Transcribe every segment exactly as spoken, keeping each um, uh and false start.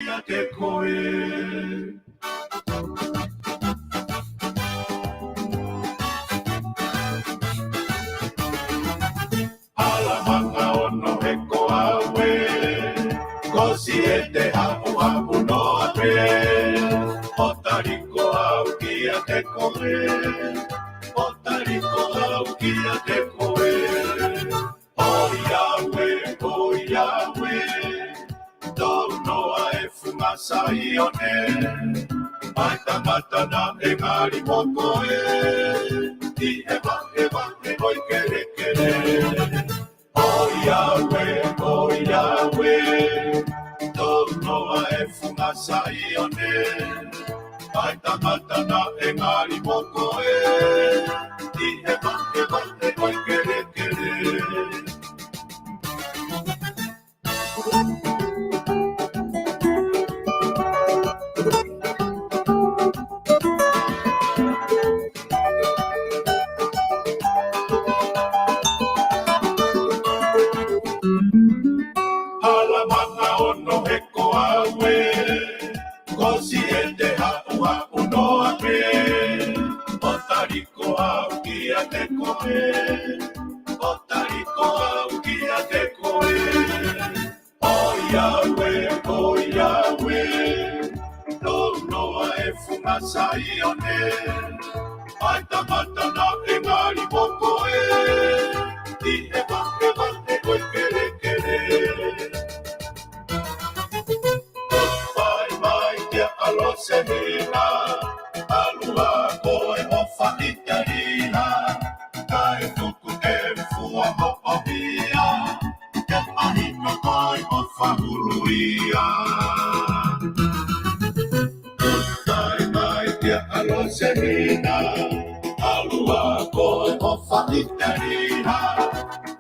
ʻiate koe. Hala manga ono he ko au ē, ko Siete haʻuhaʻu noa pē, ʻo tali ko au kiate koe, ʻo tali ko au kiate koe. ʻOiauē, ʻoiauē, tau noa e funga Saione, ʻa e tangata naʻe ngali mo koe, ʻi he vahevahe ʻo e kelekele. ʻOiauē, ʻoiauē, tau noa e funga Saione, ʻa e tangata naʻe ngali mo koe, ʻi he vahevahe ʻo e kelekele. Hala manga ono he ko au ē, ko Siete haʻuhaʻu noa pē, ʻo tali ko au kiate koe, ʻo tali ko au kiate koe. ʻOiauē, ʻoiauē, tau noa e funga Saione, ʻa e tangata naʻe ngali mo koe, ʻi he vahevahe ʻo e kelekele. Goodbye, my dear Alosehina, ʻalua koe ʻo faʻiteliha, kae tuku e fua hoʻo hia, ke mahino ko e ʻofa hulu ia. Goodbye, my dear Alosehina, ʻalua koe ʻo faʻiteliha,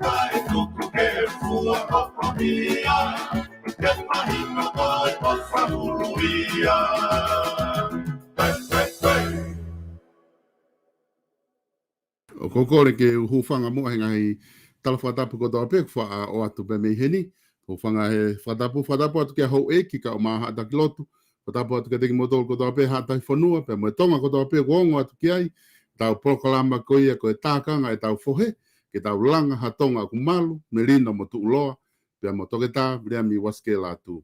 kae tuku e fua hoʻo hia, ke mahino ko e ʻofa hulu ia. Pē, pē, pē. ʻOku ou kole ke u hūfanga muʻa he ngaahi tala fakatapu kotoa pē kuo faʻa ʻoatu pē mei heni. Hūfanga he fakatapu, fakatapu atu kia houʻeiki kae ʻumaʻā haʻa taki lotu. Fakatapu atu kiate kimoutolu kotoa pē haʻa tahi fonua, pea mo e Tonga kotoa pē kuo ongo atu ki ai ʻetau polokalama ko ia ko e Tākanga ʻetau Fohe, ke tau langa ha Tonga ʻoku malu, melino mo tuʻuloa, pea mo Toketā Viliami Uasikela Atu.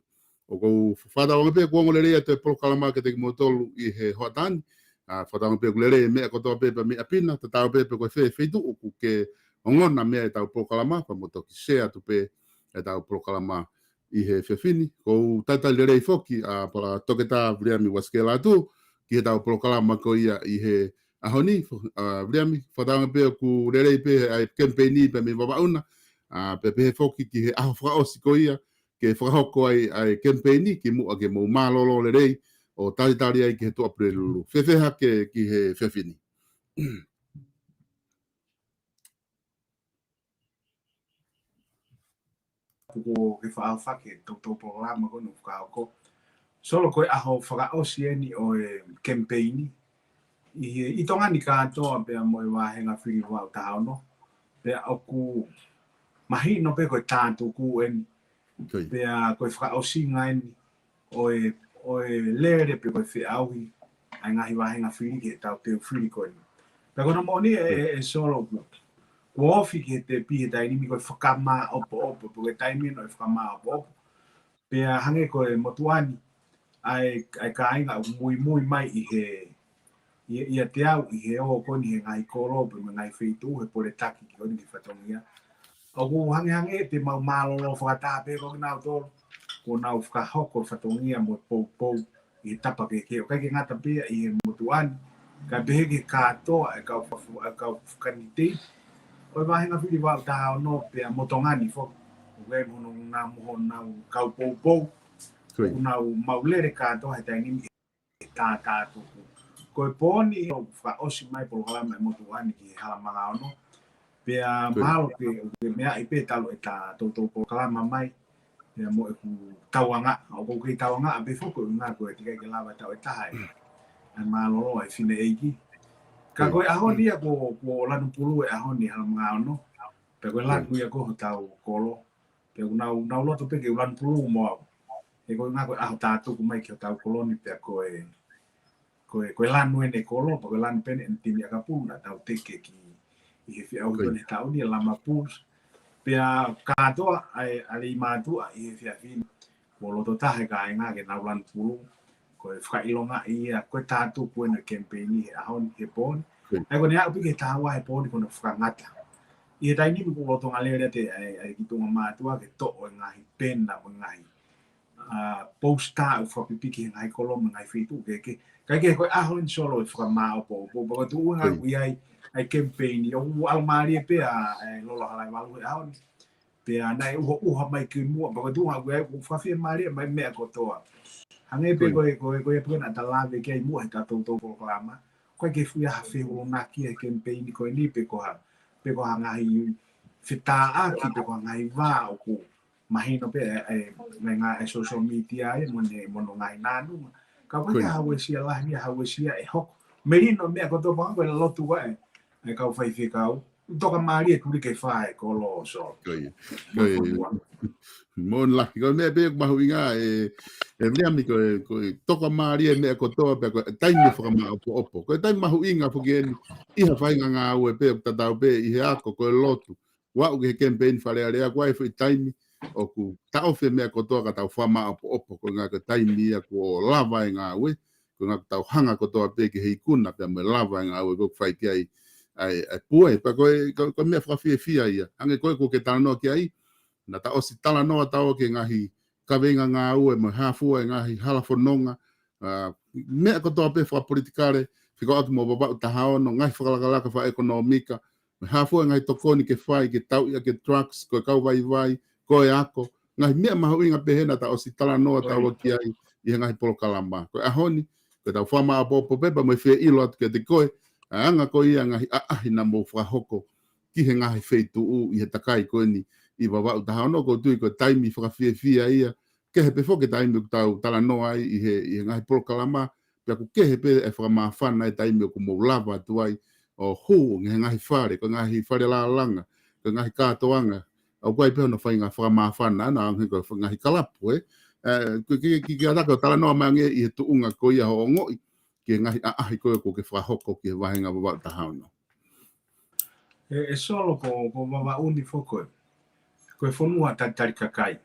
ʻOku ou fakatauange pē kuo ongo lelei atu e polokalama kiate kimoutolu ʻi he hoʻatā ni. ʻA, fakatauange pē kuo lelei e meʻa kotoa pē pea mei ʻapi na, tatau pē pe ko e fē feituʻu ʻoku ke ongona mei ai ʻetau polokalama, pea mo toki share atu pē ʻetau polokalama ʻi he efiafi ni. ʻOku ou talitali lelei foki ʻa Pala Toketā Viliami Uasikela Atu ki heʻetau polokalama ko ia ʻi he ʻaho ni, ʻa, Viliami, fakatauange pē ʻoku lelei pē ʻa e kemipeini pea mei Vavaʻu na, ʻa, pea pehē foki ki he ʻaho fakaʻosi ko ia ke fakahoko ai ʻa e kemipeini kimuʻa ke mou mālōlō lelei ʻo talitali ai ki he Tuʻapulelulu. Fēfē hake ki he efiafi ni? Kuo ke faʻa fakahoko ʻetau polokalama ko eni ʻoku fakahoko. Solo, ko e ʻaho fakaʻosi eni ʻo e kemipeini ʻi he, ʻi Tonga ni kātoa pea mo e vāhenga fili Vavaʻu taha ono. Pea ʻoku mahino pē ko e tātuku eni. Ko ia. Pea ko e fakaʻosinga eni ʻo e, ʻo e lele pe ko e feʻauhi ʻa e ngaahi vāhenga fili ki heʻetau teu fili ko eni. Pea ko hono moʻoni ē, ē, ē Solo, kuo ofi ki he tepi he taimi ni ko e fakamāʻopoʻopo, pe ko e taimi eni ʻo e fakamāʻopoʻopo. Pea hangē ko e motuʻa ni, ʻa e, ʻa e kāinga ʻoku muimui mai ʻi he, ʻi, ʻiate au ʻi he ō ko eni he ngaahi kolo, pe mo e ngaahi feituʻu, he pole taki ki honi ki he fatongia. ʻOku hangehangē te mau mālōlō fakataha pē ko kinautolu, kuo nau fakahoko fatongia mo e poupou ʻi he tapa kehekehe, ʻo ʻikai ke ngata pē ia ʻi he motuʻa ni, kae pehē ki he kātoa e kau fafu-, e kau fakanitei ʻo e vāhenga fili Vavaʻu taha ono pea mo Tonga ni foki. ʻOku ʻi ai mo honau, mo honau kau poupou. Ko ia. ʻOku nau maʻu lele kātoa he taimi ni ʻi he tātātuku. Ko e pō ni ʻoku fakaʻosi mai polokalama e motuʻa ni ki he hala manga ono. Pea, ko ia, mahalo ke, ke meaʻi pē talu ʻeta toutou polokalama mai. Pea mo ʻeku tauangaʻa, ʻoku ou kei tauangaʻa pē foki, ʻuhinga ko e teʻeki ke lava tau e taha ē. ʻA e mālōlō e fineʻeiki. Ka, ko ia, ko e ʻaho ni ia kuo, kuo lanu pulu e ʻaho ni hala manga ono. Pea ko e, ko ia, lanu ia ko hotau kolo. Pea ʻoku nau, nau loto pē ke u lanu pulu mo au. He ko e ʻuhinga ko e ʻaho tā tuku mai ki hotau kolo ni pea ko e, ko e, ko e lanu ʻene kolo, pea ko e lanu pē ʻene timi ʻakapulu naʻa tau teke ki ʻi he feʻauhi ko eni he taʻu ni ʻa Lama Bulls. Pea kātoa ʻa e, ʻa e lima atu ʻa ʻi he efiafi ni. Kuo loto taha e kāinga ke nau lanu pulu. Ko e fakaʻilonga ia, ko e tā tuku ʻeni e kemipeini he ʻaho ni he pō ni. ʻA ia ko ʻene aʻu pē ki he taha ua he pō ni ko hono fakangata. ʻI he taimi ni kuo lolotonga lele atu ʻa e, ʻa e kiʻi tuʻunga mātuʻa ke toʻo e ngaahi pena mo e ngaahi ʻa, poster ʻoku fakapipiki he ngaahi kolo mo e ngaahi feituʻu kehekehe. Kae kehe ko e ʻaho ʻeni Solo ʻe fakamāʻopoʻopo. Pea ko e tuʻunga ʻoku ʻi ai ʻa e kemipeini ʻoku ʻalomālie pē ʻa e Lolo Halaevalu he ʻaho ni. Pea naʻe ʻuhoʻuha mai ki muʻa. Pea ko e tuʻunga ʻoku ʻi ai ʻoku fakafiemālie mai meʻa kotoa. Hangē pē ko e, ko e, ko e pē naʻa ta lave ki ai muʻa he ta toutou polokalama. Ko e ke fuʻu ʻi ai ha feʻunga ki he kemipeini ko eni pe ko ha, pe ko ha ngaahi fetāʻaki, pe ko ha ngaahi vā ʻoku mahino pē ʻe, ʻe, ngaahi, ngaahi social media ʻe mo ne, mo hono ngaahi nānunga. Ka ko e ke ha uesia lahi, ha uesia ʻe hoko. Melino meʻa kotoa pē ko e lotu ʻa e, ʻa e kau faifekau. Toka mālie tuli ke fai ko lo so. Ko ia. Ko ia. Mo lahi, ko e meʻa pē ʻoku mahuʻinga ʻe, ʻe Viliami ko e, ko e toka mālie meʻa kotoa pē ko e taimi fakamāʻopoʻopo. Ko e taimi mahuʻinga foki ʻeni, ʻi ha faʻahinga ngāue pē, ʻoku tatau pē, ʻi he ako, ko e lotu. Ua ʻoku ke he kemipeini Fale Alea, ko e foʻi taimi, ʻoku taʻofi e meʻa kotoa ka tau fakamāʻopoʻopo, ko e ʻuhinga ko e taimi ia kuo lava e ngāue, ko e ʻuhinga ʻoku tau hanga kotoa pē ki he ikuna, pea mo e lava e ngāue, ʻoku fai ki ai, ʻa e, ʻa e pue, pea ko e, ko, ko e meʻa fakafiefia ia, hangē ko e ʻoku ke talanoa ki ai, naʻa ta ʻosi talanoa taua ki he ngaahi kaveinga ngāue mo e hā fua e ngaahi hala fononga, ʻa, meʻa kotoa pē fakapolitikale, fekauʻaki mo Vavaʻu taha ono, ngaahi fakalakalaka fakaʻekonōmika, mo e hā fua e ngaahi tokoni ke fai, ke tauʻi ʻaki e drugs, ko e kau vaivai, ko e ako, ngaahi meʻa mahuʻinga pehē naʻa ta ʻosi talanoa taua ki ai, ʻi he ngaahi polokalama. Ko e ʻaho ni, ko e tau fakamāʻopoʻopo pē pea mo e fie ʻilo atu kiate koe, ʻa e anga ko ia ngaahi ʻaʻahi naʻa mou fakahoko, ki he ngaahi feituʻu ʻi he takai ko eni ʻi Vavaʻu taha ono ʻoku ou tui ko e taimi fakafiefia ia, kehe pē foki e taimi ʻoku tau talanoa ai ʻi he, ʻi he ngaahi polokalama, pea ʻoku kehe pē e fakamāfana e taimi ʻoku mou lava atu ai ʻo hū ʻi he ngaahi fale, ko e ngaahi fale lālanga, ko e ngaahi kātoanga, ʻoku ʻi ai pē hono faʻahinga fakamāfana, ʻa ia ko e ngaahi kalapu, ē. ʻE, ko e kiʻi, kiʻi, kiʻi ʻatā ke talanoa mai ange ʻi he tuʻunga ko ia hoʻo ongoʻi, ki he ngaahi ʻaʻahi ko ē ʻoku ke fakahoko ki he vāhenga Vavaʻu taha ono. ʻE, ʻe Solo ko, ko Vavaʻu ni foki ko e, ko e fonua talitali kakai.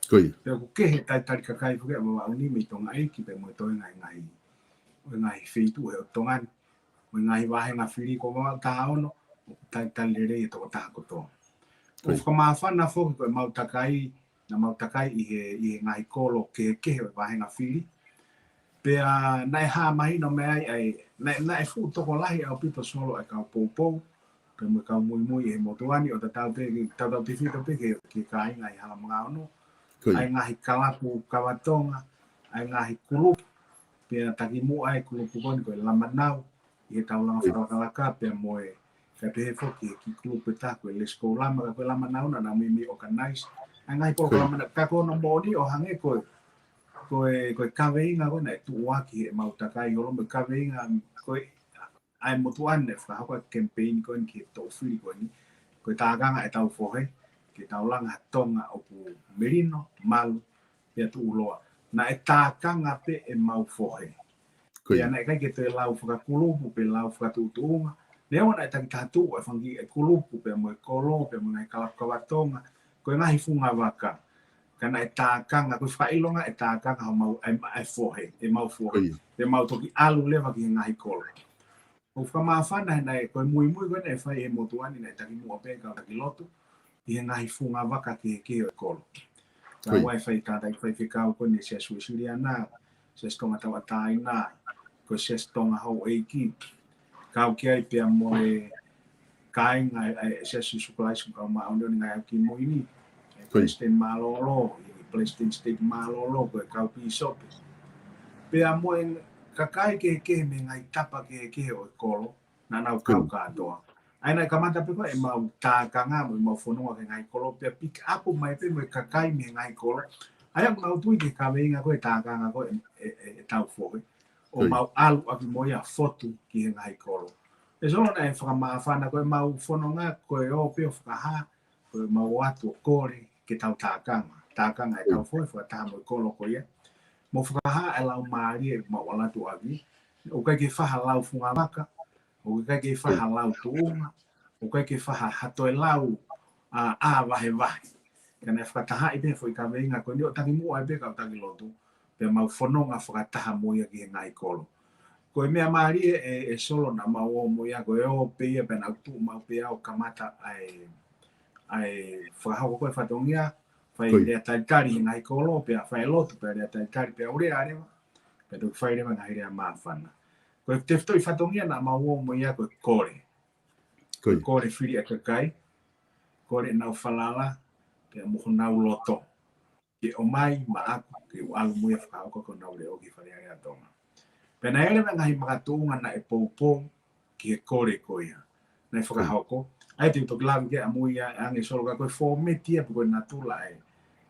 Ko ia. Pea ʻoku kehe talitali kakai foki ʻa Vavaʻu ni mei Tonga ʻEiki pea mo e toenga e ngaahi, ʻo e ngaahi feituʻu he ʻo Tonga ni. Mo e ngaahi vāhenga fili ko Vavaʻu taha ono, ʻoku talitali lelei e tokotaha kotoa. Ko ia. ʻOku fakamāfana foki ko e mau takai, naʻa mau takai ʻi he, ʻi he ngaahi kolo kehekehe ʻo e vāhenga fili. Pea naʻe hā mahino mei ai, ʻa e, naʻe, naʻe fuʻu tokolahi ʻaupito Solo e kau poupou, pea mo e kau muimui he motuʻa ni ʻo tatau pē, tatau tefito pē ki he, ki he kāinga ʻi Halamanga ono. Ko ia. ʻA e ngaahi kalapu kava Tonga, ʻa e ngaahi kulupu, pea takimuʻa e kulupu ko eni ko e Lamanau, ʻi he tau langa fakalakalaka pea mo e, kae pehē foki ki he kiʻi kulupu ʻe taha ko e Let's Go Lama, ka ko e Lamanau naʻa nau meimei organize. ʻA e ngaahi polokalama naʻe ka ko hono moʻoni ʻo hangē ko e, ko e, ko e kaveinga ko ē naʻe tuʻuaki he mau takai holo mo e kaveinga ko ē ʻa e motuʻa ni naʻe fakahoko e kemipeini ko eni ki he toʻu fili ko eni. Ko e tākanga e tau fohe, ke tau langa ha Tonga ʻoku melino, malu, pea tuʻuloa. Naʻe tākanga pē e mau fohe. Ko ia. Pea naʻe ʻikai ke toe lau fakakulupu pe lau fakatuʻutuʻunga. Neongo naʻe takitaha tuʻu e fanga kiʻi kulupu pea mo e kolo, pea mo e ngaahi kalapu kava Tonga. Ko e ngaahi fungavaka. Ka naʻe tākanga, ko e fakaʻilonga e tākanga ʻo mau, e, e fohe, e mau fohe. Ko ia. Pea mau toki ʻalu leva ki he ngaahi kolo. ʻOku fakamāfana he naʻe, ko e muimui ko ē naʻe fai he motuʻa ni naʻe takimuʻa pē kau taki lotu, ʻi he ngaahi fungavaka kehekehe ʻo e kolo. Ko ia. Ka ʻoku ʻi ai e fai tātaki faifekau ko eni Siasi Uēsiliana, Siasi Tonga Tauʻatāina, ko e Siasi Tonga Houʻeiki, kau ki ai pea mo e kāinga ʻa e Siasi Sīsū Kalaisi ʻo e Kau Māʻoniʻoni ʻi he Ngaahi ʻAho Kimui Ni, ʻa e Ko ia. Palesiteni Mālōlō, ʻa e Palesiteni Siteiki Mālōlō, ko e kau pīsope. Pea mo e kakai kehekehe mei he ngaahi tapa kehekehe ʻo e kolo, naʻa nau Ko ia. kau kātoa. ʻA ia naʻe kamata pē ko ē ʻemau tākanga mo ʻemau fononga ki he ngaahi kolo, pea pick up mai pē mo e kakai mei he ngaahi kolo. ʻA ia ʻoku mau tui ki he kaveinga ko ē tākanga ko ē ʻe, ʻe, ʻe tau fohe. ʻO Ko ia. mau ʻalu ʻaki mo ia fotu ki he ngaahi kolo. ʻE Solo naʻe fakamāfana ko ʻemau fononga ko e ō pē ʻo fakahā, ko ʻemau ō atu ʻo kole ke tau tākanga. tākanga ʻetau fohe fakataha mo e kolo ko ia. Mo fakahā e laumālie ʻoku mau ʻalu atu ʻaki. ʻOku ʻikai ke fai ha lau funga maka, ʻoku ʻikai ke fai ha lau tuʻunga, ʻoku ʻikai ke fai ha toe lau ʻa, ʻa vahevahe. Ka naʻe fakatahaʻi pē foʻi kaveinga ko eni ʻo taki muʻa ai pē kau taki lotu, pea mau fononga fakataha mo ia ki he ngaahi kolo. Ko e meʻa mālie ē, ʻe Solo naʻa mau ō mo ia ko e ō pē ia pea naʻa ku tuʻu mau pē au kamata ai, ai fakahoko ko e fatongia, fai lea talitali he ngaahi kolo, pea fai lotu, pea lea talitali, pea u lea leva, pea toki fai leva ngaahi lea māfana. Ko e tefitoʻi fatongia naʻa mau ō mo ia ko e kole. Ko e kole fili ʻa e kakai, kole ʻenau falala, pea mo honau loto. Ke ʻomai maʻaku, ke u ʻalu mo ia fakahoko ko ʻenau leʻo ki Fale Alea Tonga. Pea naʻe leva ngaahi makatuʻunga naʻe poupou ki he kole ko ia. Naʻe fakahoko. ʻA ia te u toki lave ki ai ʻamui ia ʻange Solo ka ko e fōmeti ia pe ko e natula ē.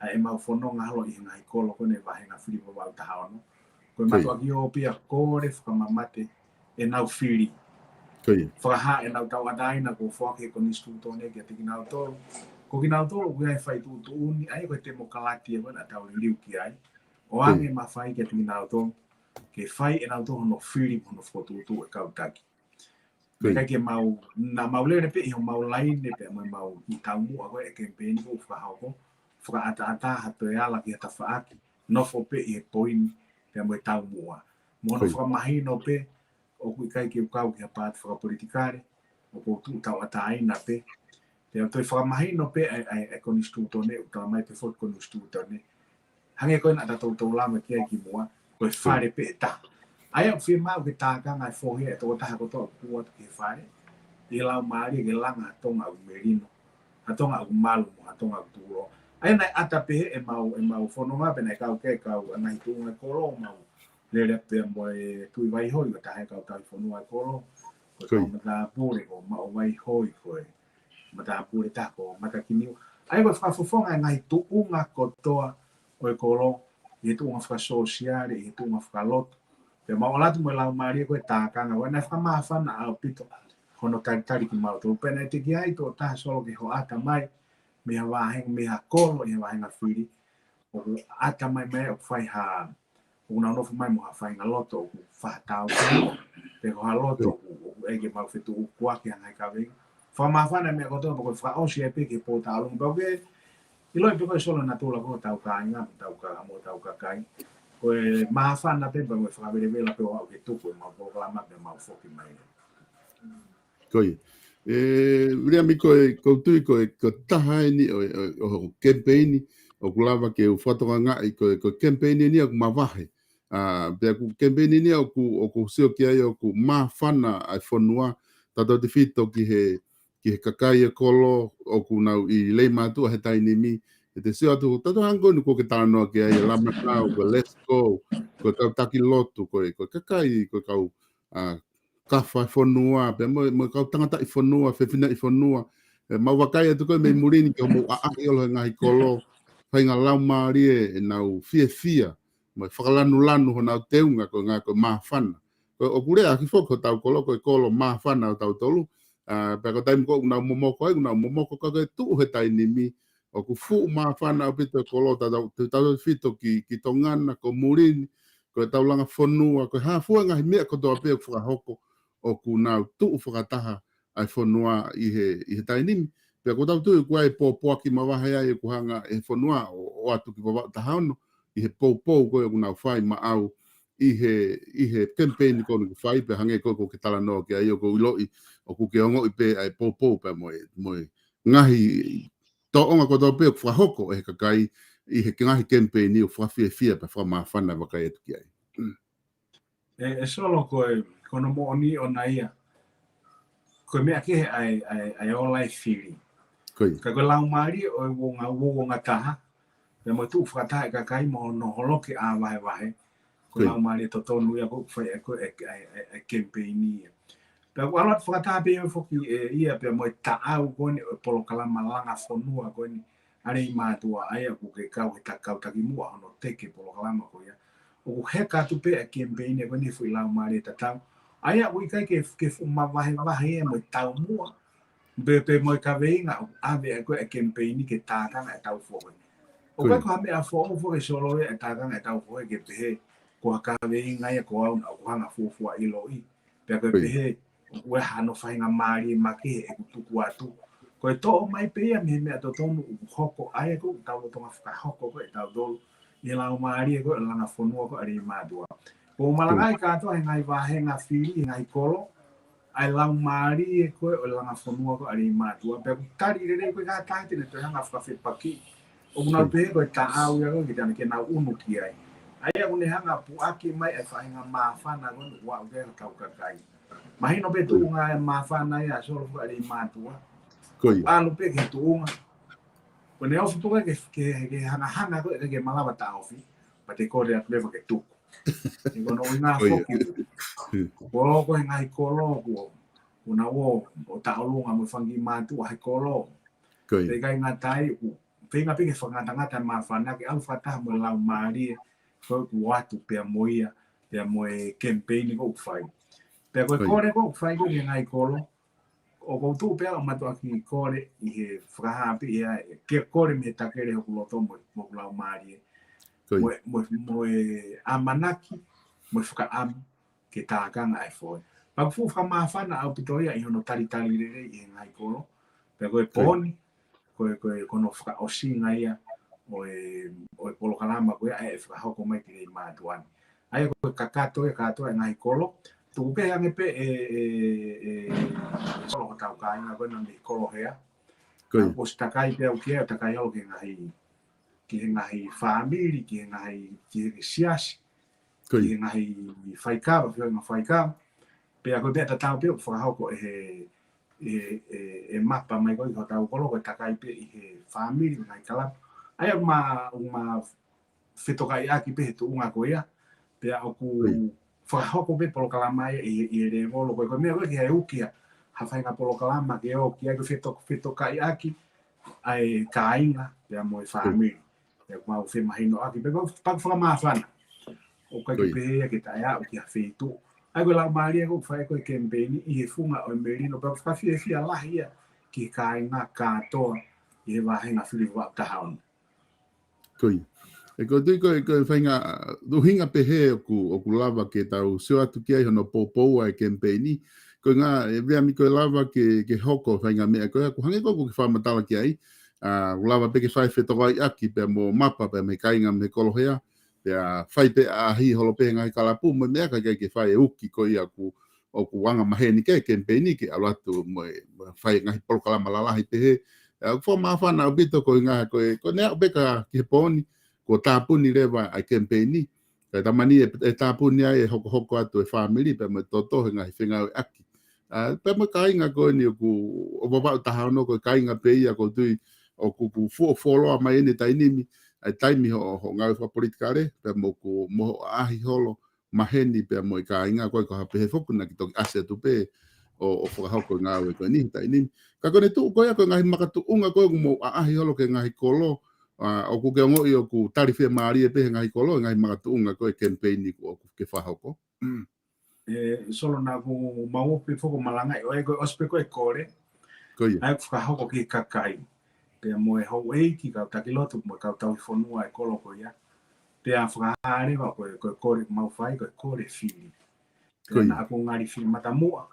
ʻA ʻemau fononga holo ʻi he ngaahi kolo ko eni vāhenga fili Vavaʻu taha ono. Ko e mātuʻaki ō pē ia kole fakamamate ʻenau fili. Fakahā ʻenau tauʻatāina kuo foaki he konisitūtone kiate kinautolu. Ko kinautolu ʻoku ʻi ai e fai tuʻutuʻuni, ʻa ia ko e temokalati ē ko ē naʻa tau liliu ki ai. ʻO ʻange mafai kiate kinautolu ke fai ʻenautolu hono fili mo hono fokotuʻutuʻu e kau taki. Pea ʻikai ke mau, naʻa mau lele pē ʻi homau laine pea mo ʻemau ʻi taumuʻa ko ē e kemipeini ko ē fakahoko, fakaʻataʻatā ha toe ala ki ha tafaʻaki, nofo pē ʻi he poini pea mo e taumuʻa. Mo hono fakamahino pē, ʻoku ʻikai ke u kau ki ha paati fakapolitikale, ʻoku ou tuʻu tauʻatāina pē. Pea toe fakamahino pē ʻa e, ʻa e, ʻa e konisitūtone, ʻoku talamai pē foki konisitūtone. Hangē ko ē naʻa ta toutou lave ki ai kimuʻa, ko e fale pē ʻe taha. ʻA ia ʻoku fiemaʻu ke tākanga e fohe ʻa e tokotaha kotoa ʻoku tuʻu atu ki he fale, ʻi he laumālie ke langa ha Tonga ʻoku melino, ha Tonga ʻoku malu mo ha Tonga ʻoku tuʻuloa. ʻA ia naʻe ʻata pē ʻemau, ʻemau fononga pea naʻe kau ki ai e kau ʻa e ngaahi tuʻunga e kolo, mau lele pea mo e Tuʻi Vaihoi, ko e taha e kau tauhi fonua e kolo, ko e kau matāpule, ko Maʻo Vaihoi, ko e matāpule taha ko Matakiniu. ʻA ia ko e fakafofonga e ngaahi tuʻunga kotoa ʻo e kolo, ʻi he tuʻunga fakasōsiale, ʻi he tuʻunga fakalotu. Pea mau ʻalu atu mo e laumālie ko e tākanga, ʻa ia naʻe fakamāfana ʻaupito hono talitali kimautolu. Pea naʻe teʻeki ai tō taha Solo ke hoʻata mai mei ha vāhenga, mei ha kolo ʻi ha vāhenga fili. ʻOku ʻata mai mai ʻoku fai ha, ʻoku nau nofo mai mo ha faʻahinga loto ʻoku faʻa tau. Pe ko ha loto ʻoku, ʻoku ʻai ke mau fetuʻu kuaki ʻa e ngaahi kaveinga. Fakamāfana e meʻa kotoa pea ko e fakaʻosi ai pē ki he pōtalunga. Pea ʻoku ke ʻiloʻi pē ko e Solo natula ko hotau kāinga, mo hotau ka-, mo hotau kakai. Ko e māfana pē pea mo e fakavelevela pē ʻo aʻu ke tuku ʻemau polokalama pea mau foki mai. Ko ia. ʻE, Viliami, ko e, ʻoku ou tui ko e, ko e taha eni ʻo, ʻo, ʻo, ʻo e kemipeini, ʻoku lava ke u fakatokangaʻi ko e, ko e kemipeini eni ʻoku mavahe. ʻA, pea ko e kemipeini eni ʻoku, ʻoku sio ki ai ʻoku māfana ʻa e fonua, tautautefito ki he, ki he kakai e kolo, ʻoku nau ʻi Leimātuʻa he taimi ni, ʻe te sio atu, tautau hangē ko eni ʻoku ke talanoa ki ai, e Lamanau, ko e Let's Go, ko e kau taki lotu, ko e, ko e kakai, ko e kau, ʻa, kafa e fonua, pea mo, mo e kau tangataʻi fonua, fefine ʻi fonua. ʻE, mau vakai atu ko ē mei muli ni ki hoʻomou ʻaʻahi holo he ngaahi kolo, faʻahinga laumālie ʻenau fiefia, mo e fakalanulanu honau teunga ko e ngaahi ko e māfana. Ko e ʻoku lea ʻaki foki hotau kolo, ko e kolo māfana ʻo tautolu, ʻa, pea ko e taimi ko ē ʻoku nau momoko ai, ʻoku nau momoko ka ko e tuʻu he taimi ni, ʻoku fuʻu māfana ʻaupito e kolo, tautau, tautautefito ki, ki Tonga na, ko muli ni, ko e taulanga fonua, ko e hā fua e ngaahi meʻa kotoa pē ʻoku fakahoko, ʻoku nau tuʻu fakataha ʻa e fonua ʻi he, ʻi he taimi ni. Pea ʻoku tau tui ʻoku ʻi ai e pōpoaki mavahe ai ʻoku hanga ʻe he fonua ʻo, ʻo ʻoatu ki Vavaʻu taha ono, ʻi he poupou ko ē ʻoku nau fai maʻau, ʻi he, ʻi he kemipeini ko eni ʻoku fai, pea hangē ko ē ʻoku ke talanoa ki ai ʻoku ou ʻiloʻi, ʻoku ke ongoʻi pē ʻa e poupou pea mo e, mo e ngaahi tōʻonga kotoa pē ʻoku fakahoko ʻe he kakai ʻi he ngaahi kemipeini ʻoku fakafiefia pea fakamāfana vakai atu ki ai. ʻE, ʻe Solo ko e, ko hono moʻoni ʻona ia. Ko e meʻa kehe ʻa e, ʻa e, ʻa e ola e fili. Ko ia. Ka ko e laumālie ʻo e uonga, uonga taha. Pea mo e tuʻu fakataha e kakai mo hono holoki ʻa vahevahe. Ko e laumālie totonu ia ʻoku fai ʻe ko e, e, e, e kemipeini ia. Pea ʻoku ʻalu atu fakataha pē ia foki ʻe ia pea mo e taʻau ko eni ʻo e polokalama langa fonua ko eni ʻa Leimātuʻa ʻa ia ʻoku ke kau he ta-, kau taki muʻa hono teke polokalama ko ia. ʻOku heka atu pē ʻa e kemipeini ko eni he foʻi laumālie tatau. ʻA ia ʻoku ʻikai ke, ke fuʻu mavahevahe ia mo e taumuʻa. Pe, pe mo e kaveinga ʻoku ʻave ai ko ē ʻa e kemipeini ke tākanga ʻetau fohe. ʻOku ʻikai ko ha meʻa foʻou foki Solo ia ʻe tākanga ʻe tau foʻou ke pehē ko ha kaveinga ia ko au naʻa ku hanga fuofua ʻiloʻi. Pea ko e pehē, ʻoku ʻi ai hano faʻahinga mālie makehe ʻeku tuku atu. Ko e toʻo mai pē ia mei he meʻa totonu ʻoku hoko ai ko ʻetau lolotonga fakahoko ko ʻetau tolu. ʻI he laumālie ko e langa fonua ko ʻa Leimātuʻa. Ko e malangaʻi kātoa he ngaahi vāhenga fili, he ngaahi kolo, ʻa e laumālie ko e langa fonua ko ʻa Leimātuʻa. Pea ʻoku tali lelei ko e kātaki ne toe hanga fakafepaki. ʻOku nau pehē ko e taʻau ia ko e ki tana ke nau ʻunu ki ai. ʻA ia ʻoku ne hanga puʻaki mai ʻa e faʻahinga māfana ko e ʻoku aʻu ki ai hotau kakai. Mahino pē tuʻunga e māfana ia Solo ko ʻa Leimātuʻa. ʻAlu pē ki he tuʻunga. Ko ne ofi tuʻunga ke, ke, ke hangahanga ko e ke malava taʻofi. Pea te kole atu leva ke tuku. ʻI ko hono ʻuhinga foki. Ko e loko he ngaahi kolo, ko, ko na o, o taʻolunga mo e fanga kiʻi mātuʻa he kolo. Pea ʻikai ngata ai, ʻoku feinga pē ke fakangatangata e māfana ke ʻalu fakataha mo e laumālie, ko ʻoku ʻoatu pea mo ia, pea mo e kemipeini ko ʻoku fai. Pea ko e kole ko ʻoku fai ko e ngaahi kolo, ʻoku ou tuʻu pē au ʻo mātuʻaki kole ʻi he fakahā pē ia, ke kole mei he takele hoku loto mo, mo hoku laumālie. Mo e, mo e, mo e ʻamanaki, mo e fakaʻamu, ke tākanga ʻa e foʻi. Pea ʻoku fuʻu fakamāfana ʻaupito ia ʻi hono talitali lelei ʻi he ngaahi kolo. Pea ko e pooni, ko e, ko e, ko hono fakaʻosinga ia ʻo e, ʻo e polokalama ko ia ʻa e fakahoko mai ki Leimātuʻa ni. ʻA ia ko e kakato ia kātoa e ngaahi kolo. Tuku pē ange pē ʻe, ʻe, ʻe, ʻe Solo hotau kāinga ko ena mei Kolohea. Kuo ʻosi takai pē au ki ai ʻo takai holo ki he ngaahi, ki he ngaahi fāmili, ki he ngaahi, ki he siasi, ki he ngaahi faikava, feohinga faikava. Pea ko e meʻa tatau pē ʻoku fakahoko ʻe he, ʻe, ʻe, ʻe mapa mai ko ē hotau kolo ko e takai pē ʻi he fāmili, ngaahi kalapu. ʻA ia ʻoku ma, ʻoku ma fetokaiʻaki pē he tuʻunga ko ia. Pea ʻoku fakahoko pē polokalama ia ʻi, ʻi he lēvolo ko ē, ko e meʻa ko ē ki he ukia, ha faʻahinga polokalama ke ō ki ai ko e feto-, fetokaiʻaki ʻa e kāinga, pea mo e fāmili. Pea ʻoku mau femahinoʻaki, pea ʻoku, pea ʻoku fakamāfana. ʻOku ʻikai ke pehē ia ke taʻeaʻu ki ha feituʻu. ʻA ia ko e laumālie ko ē ʻoku fai ko ē kemipeini ʻi he funga ʻo e melino, pea ʻoku fakafiefia lahi ia ki he kāinga kātoa ʻi he vāhenga fili vaʻu taha ono. Ko ia. ʻE ko e tui ko e, ko e faʻahinga, ʻuhinga pehē ʻoku, ʻoku lava ke tau sio atu ki ai hono poupou ʻa e kemipeini. Ko e ngaahi, ʻe Veami ko e lava ke, ke hoko faʻahinga meʻa ko ia, ʻoku hangē ko ē ʻoku ke fakamatala ki ai. ʻA, ʻoku lava pē ke fai fetokaiʻaki pea mo mapa pea mei he kāinga mei Kolohea. Pea fai pē ʻaʻahi holo pē he ngaahi kalapu, mo e meʻa ka ʻikai ke fai e uki ko ia ʻoku, ʻoku anga maheni ke kemipeini ke ʻalu atu mo e, mo e fai ngaahi polokalama lalahi pehē. ʻA, ʻoku fakamāfana ʻaupito ko e ngaahi ko e, ko e neʻa pē ka ki he pooni, kuo tāpuni leva ʻa e kemipeini. Ka ʻi he taimi ni ʻe, ʻe tāpuni ai e hokohoko atu e fāmili, pea mo e toto he ngaahi fengāueʻaki. ʻA, pea mo e kāinga ko eni ʻoku, ʻo Vavaʻu taha ono ko e kāinga pē ia ʻoku ou tui ʻoku, ʻoku fuʻu fuoloa mai ʻeni taimi ni, ʻa e taimi hoʻo, hoʻo ngāue fakapolitikale, pea mo ʻoku, mo hoʻo ʻaʻahi holo, maheni pea mo e kāinga ko ē ko ha pehē foki naʻa ke toki ʻasi atu pē ʻo, ʻo fakahoko e ngāue ko eni he taimi ni. Ka ko ʻene tuʻu ko ia ko e ngaahi makatuʻunga ko ē ʻoku mou ʻaʻahi holo ki he ngaahi kolo, ʻa, ʻoku ke ongoʻi ʻoku tali fiemālie pē he ngaahi kolo, e ngaahi makatuʻunga ko ē kemipeini ʻoku ke fakahoko. ʻE, Solo naʻa ku mau pē foki ʻo malangaʻi, ʻo e ko e ʻosi pē ko e kole. Ko ia. ʻA ia ʻoku fakahoko ki he kakai. Pea mo e houʻeiki, kau taki lotu, mo e kau tauhi fonua e kolo ko ia. Pea fakahā leva ko e, ko e kole mau fai, ko e kole fili. Pea naʻa ku ngali fili matamuʻa.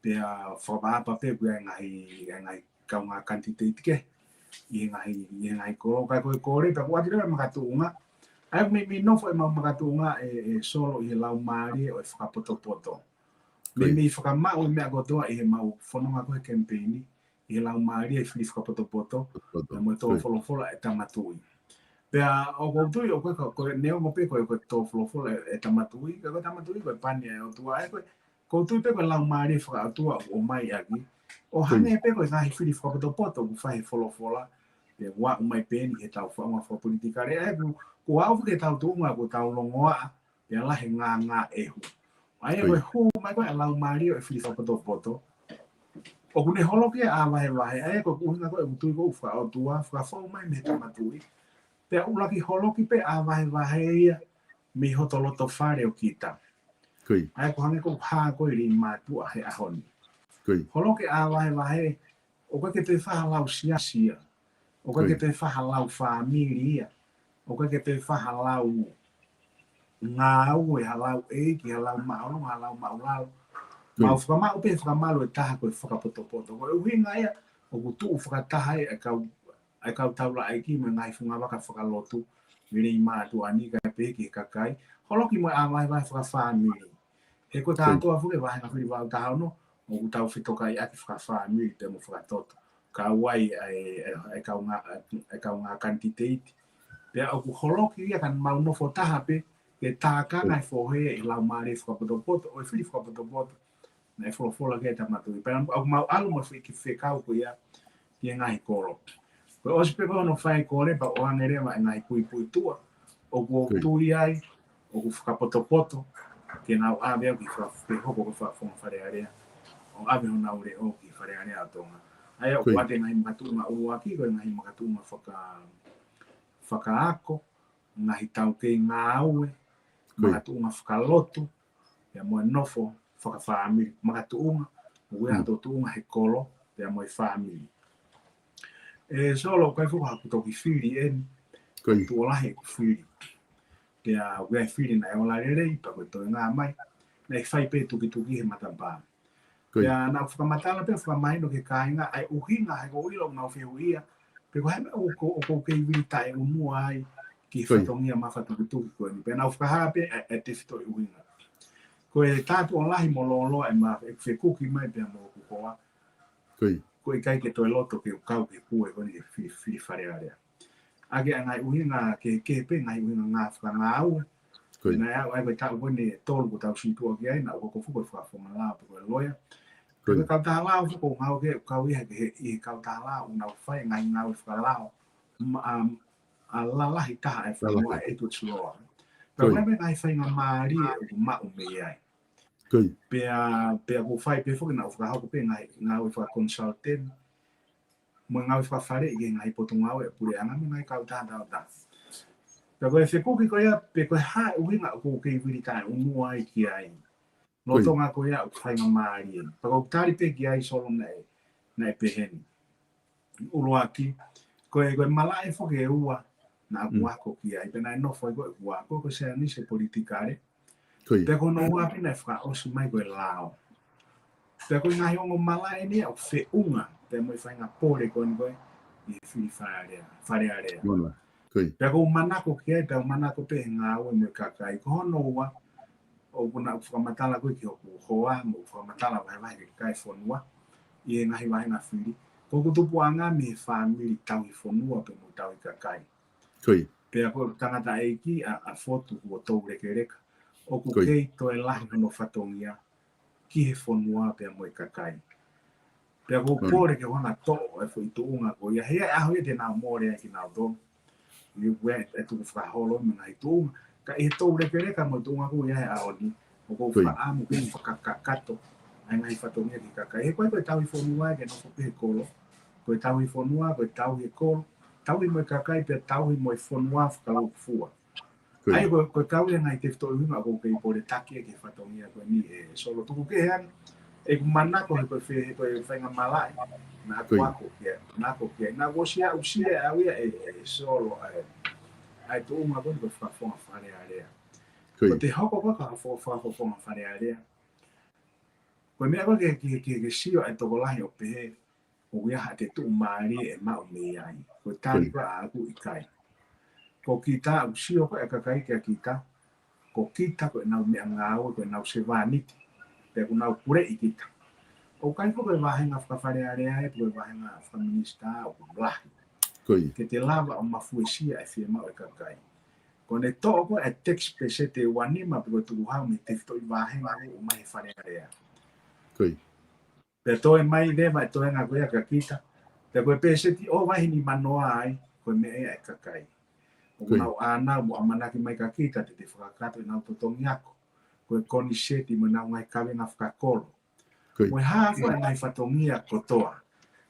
Pea fakaʻapaʻapa pē ko e ngaahi, e ngaahi kaungā kanititeiti kehe. ʻI he ngaahi, ʻi he ngaahi kolo, ka ko e kole, pea ʻoku ʻoatu leva e makatuʻunga. ʻA ia meimei nofo e mau makatuʻunga ʻe, ʻe Solo ʻi he laumālie ʻo e fakapotopoto. Meimei fakamaʻu e meʻa kotoa ʻi he mau fononga ko ē he kemipeini, ʻi he laumālie e fili fakapotopoto, pea mo e tō folofola e Tama Tuʻi. Pea ʻoku ou tui ʻoku ʻikai ko e neongo pē ko e, ko e tō folofola e Tama Tuʻi, ka ko e Tama Tuʻi ko e pani ʻa e ʻOtua, ʻa ia ko e, ʻoku ou tui pē ko e laumālie fakaʻotua ʻoku ʻomai ʻaki. ʻO hangē pē ko e ngaahi fili fakapotopoto ʻoku fai he folofola, pea ʻoku aʻu mai pē eni he tau faʻunga fakapolitikale, ʻa ia ʻoku, ʻoku aʻu ki he tau tuʻunga ʻoku tau longoaʻa, pea lahi e ngāngāʻehu. ʻA ia ko e hū mai ko ē ʻa e laumālie ʻo e fili fakapotopoto. ʻOku ne holoki ʻa e vahevahe, ʻa ia ko e ʻuhinga ko ē ʻoku ou tui ʻoku fakaʻotua, fakafou mai mei he Tama Tuʻi. Pea ʻuluaki holoki pē ʻa e vahevahe ia mei hoto loto fale ʻo kita. ʻA ia ʻoku hangē ko e hā ko ē ʻi Leimātuʻa he ʻaho ni. Holoki ʻa e vahevahe, ʻoku ʻikai ke toe fai ha lau siasi ia. ʻOku ʻikai ke toe fai ha lau fāmili ia. ʻOku ʻikai ke toe fai ha lau ngāue, ha lau ʻeiki, ha lau māʻolunga, ha lau māʻulalo. Mau fakamaʻu pē fakamalu ʻe taha ko e fakapotopoto. Ko e ʻuhinga ia ʻoku tuʻu fakataha ai e kau, e kau taulaʻeiki mo e ngaahi fungavaka fakalotu, mei he mātuʻa ni kae pehē ki he kakai. Holoki mo e ʻā vaivai fakafāmili. He ko e kātoa foki e vāhenga fili valu taha ono, ʻoku tau fetokaiʻaki fakafāmili pea mo fakatoto. Kau ai e, e, e kaungā, e kaungā kanititeiti. Pea ʻoku holoki ia ka mau nofo taha pē, ke tākanga e fohe ʻi he laumālie fakapotopoto, ʻo e fili fakapotopoto. Naʻe folofola ki ai e Tama Tuʻi. Pea ʻoku mau ʻalu mo e fiki fekau ko ia ki he ngaahi kolo. Ko e ʻosi pē ko hono fai e kole pea ʻoange leva e ngaahi puipuituʻa ʻoku ou tui ai ʻoku fakapotopoto ke nau ʻave au ki fa-, ke hoko ko e fakafofonga Fale Alea. ʻO ʻave honau leʻo ki Fale Alea ʻo Tonga. ʻA ia ʻoku ʻoatu e ngaahi makatuʻunga ʻuluaki, ko e ngaahi makatuʻunga faka-, fakaako, ngaahi taukei ngāue, makatuʻunga fakalotu, pea mo e nofo fakafāmili, makatuʻunga, ʻoku ʻi ai ha tuʻunga he kolo, pea mo e fāmili. ʻE Solo, ʻoku ʻikai foki haʻaku toki fili eni, tuʻo lahi ʻeku fili. Pea ʻoku ʻi ai e fili naʻe ola lelei, pea ko e toenga mai, naʻe fai pē tukituki he matapā. Pea naʻa ku fakamatala pē fakamahino ki he kāinga, ʻa e ʻuhinga he ko ʻilo ʻoku nau fehuʻia, pe ko e hā e meʻa ʻoku, ʻoku ou kei vili taʻeʻunua ai ki he fatongia mafatukituki ko eni. Pea naʻa ku fakahā pē e, e tefitoʻi ʻuhinga. Ko e tā tuʻo lahi mo lōloa e ma-, e fekuki mai pea mo hoku hoa. Ko e ʻikai ke toe loto ke u kau ki he pue ko eni ke fi-, fili Fale Alea. ʻA ia ko e ngaahi ʻuhinga kehekehe pē, ngaahi ʻuhinga ngāue fakangāue. Naʻe aʻu ai ko e taʻu ko eni ʻe tolu kuo tau situʻa ki ai, naʻa ku hoko foki ko e fakafofonga lao pe ko e loea. Ko e kautaha lao foki ʻoku ngāue ki ai, ʻoku kau ia he, he, he kautaha lao ʻoku nau fai e ngaahi ngāue fakalao. Ma-, um, ʻa e lalahi taha e fonua ʻe Edward Sloan. Pea ko e ngaahi faingamālie ʻoku maʻu mei ai. Pea, pea ʻoku fai pē foki naʻa ku fakahoko pē ngaahi ngāue fakaconsultant. Mo e ngāue fakafaleʻi ki he ngaahi potungāue ʻa e puleʻanga mo e ngaahi kautaha tauta. Pea ko e fekuki ko ia, pe ko e hā e ʻuhinga ʻoku ou kei vili taʻeʻunua ai ki ai. Lolotonga ko ia ʻoku faingamālie. Pea ko e tali pē ki ai Solo naʻe, naʻe pehē ni. ʻUluaki, ko e, ko e malaʻe foki ʻe ua naʻa ku ako ki ai, pea naʻe nofo ai ko e ua, ko e, ko e saienisi politikale. Pea ko hono ua pē naʻe fakaʻosi mai ko e lao. Pea ko e ngaahi ongo malaʻe ni ʻoku feʻunga, pea mo e faʻahinga pole ko eni ko e, ʻi he fili Fale Alea, Fale Alea. Pea ʻoku ou manako ki ai, pea ʻoku ou manako pē he ngāue mo e kakai. Ko hono ua, ʻoku ou fakamatala ko ē ki hoku hoa, mo fakamatala vahevahe ki he kakai e fonua, ʻi he ngaahi vāhenga fili. Ko hoku tupuʻanga mei he fāmili tauhi fonua pea mo tauhi kakai. Pea ko e tangataʻeiki ʻa, ʻa Fotu kuo toulekeleka. ʻOku kei toe lahi hono fatongia ki he fonua pea mo e kakai. Pea ʻoku ou kole ke u hanga ʻo toʻo e foʻi tuʻunga ko ia. He ʻaho ia te nau mole ai kinautolu. ʻI he ue e tukufakaholo mo e ngaahi tuʻunga. Ka ʻi he toulekeleka mo e tuʻunga ko ia he ʻaho ni. ʻOku ou fakaʻamu ke fakakakato ʻa e ngaahi fatongia ki he kakai. He ko e, ko e tauhi fonua ke nofo pē he kolo. Ko e tauhi fonua, ko e tauhi e kolo. Tauhi mo e kakai pea tauhi mo e fonua fakalūkufua. ʻA ia ko e, ko e kau ia e ngaahi tefitoʻi ʻuhinga ʻoku ou kei pole taki ki he fatongia ko eni ʻe Solo tuku kehe ange. ʻEku manako he ko e fe-, he ko e faʻahinga malaʻe. Naʻa ku ako ki ai, naʻa ku ako ki ai. Naʻa ku ʻosi aʻusia ʻe au ia ʻe, ʻe Solo ʻa e, ʻa e tuʻunga ko eni ko e fakafofonga Fale Alea. Ko e te hoko ko e ka fo-, fakafofonga Fale Alea. Ko e meʻa ko ē ke, ke, ke, ke sio ʻa e tokolahi ʻo pehē, ʻoku ʻi ai haʻate tuʻumālie ʻe maʻu mei ai. Ko e tali ko ē ʻaʻaku ʻikai. Ko kita ʻoku sio ko ē ʻa e kakai kia kita, ko kita ko ʻenau meʻangāue, ko ʻenau sevāniti, pea ʻoku nau puleʻi kita. ʻOku ʻikai ko e vāhenga faka-Fale Alea ē, ko e vāhenga fakaminisitā ʻoku lahi. Ke te lava ʻo mafuesia e fiemaʻu e kakai. Ko ʻene toʻo ko ē e tax peseti ʻe ua nima pe ko e tukuhau mei he tefitoʻi vāhenga ʻoku ʻomai he Fale Alea. Pea toe mai leva e toenga ko ia kia kita. Pea ko e peseti ʻo vahe nima noa ai, ko e meʻa ia ʻa e kakai. ʻOku nau ʻānau mo ʻamanaki mai kia kita te te fakakakato ʻenau totongi ako. Ko e koniseti mo ʻenau ngaahi kavenga fakakolo. Mo e hā fua e ngaahi fatongia kotoa.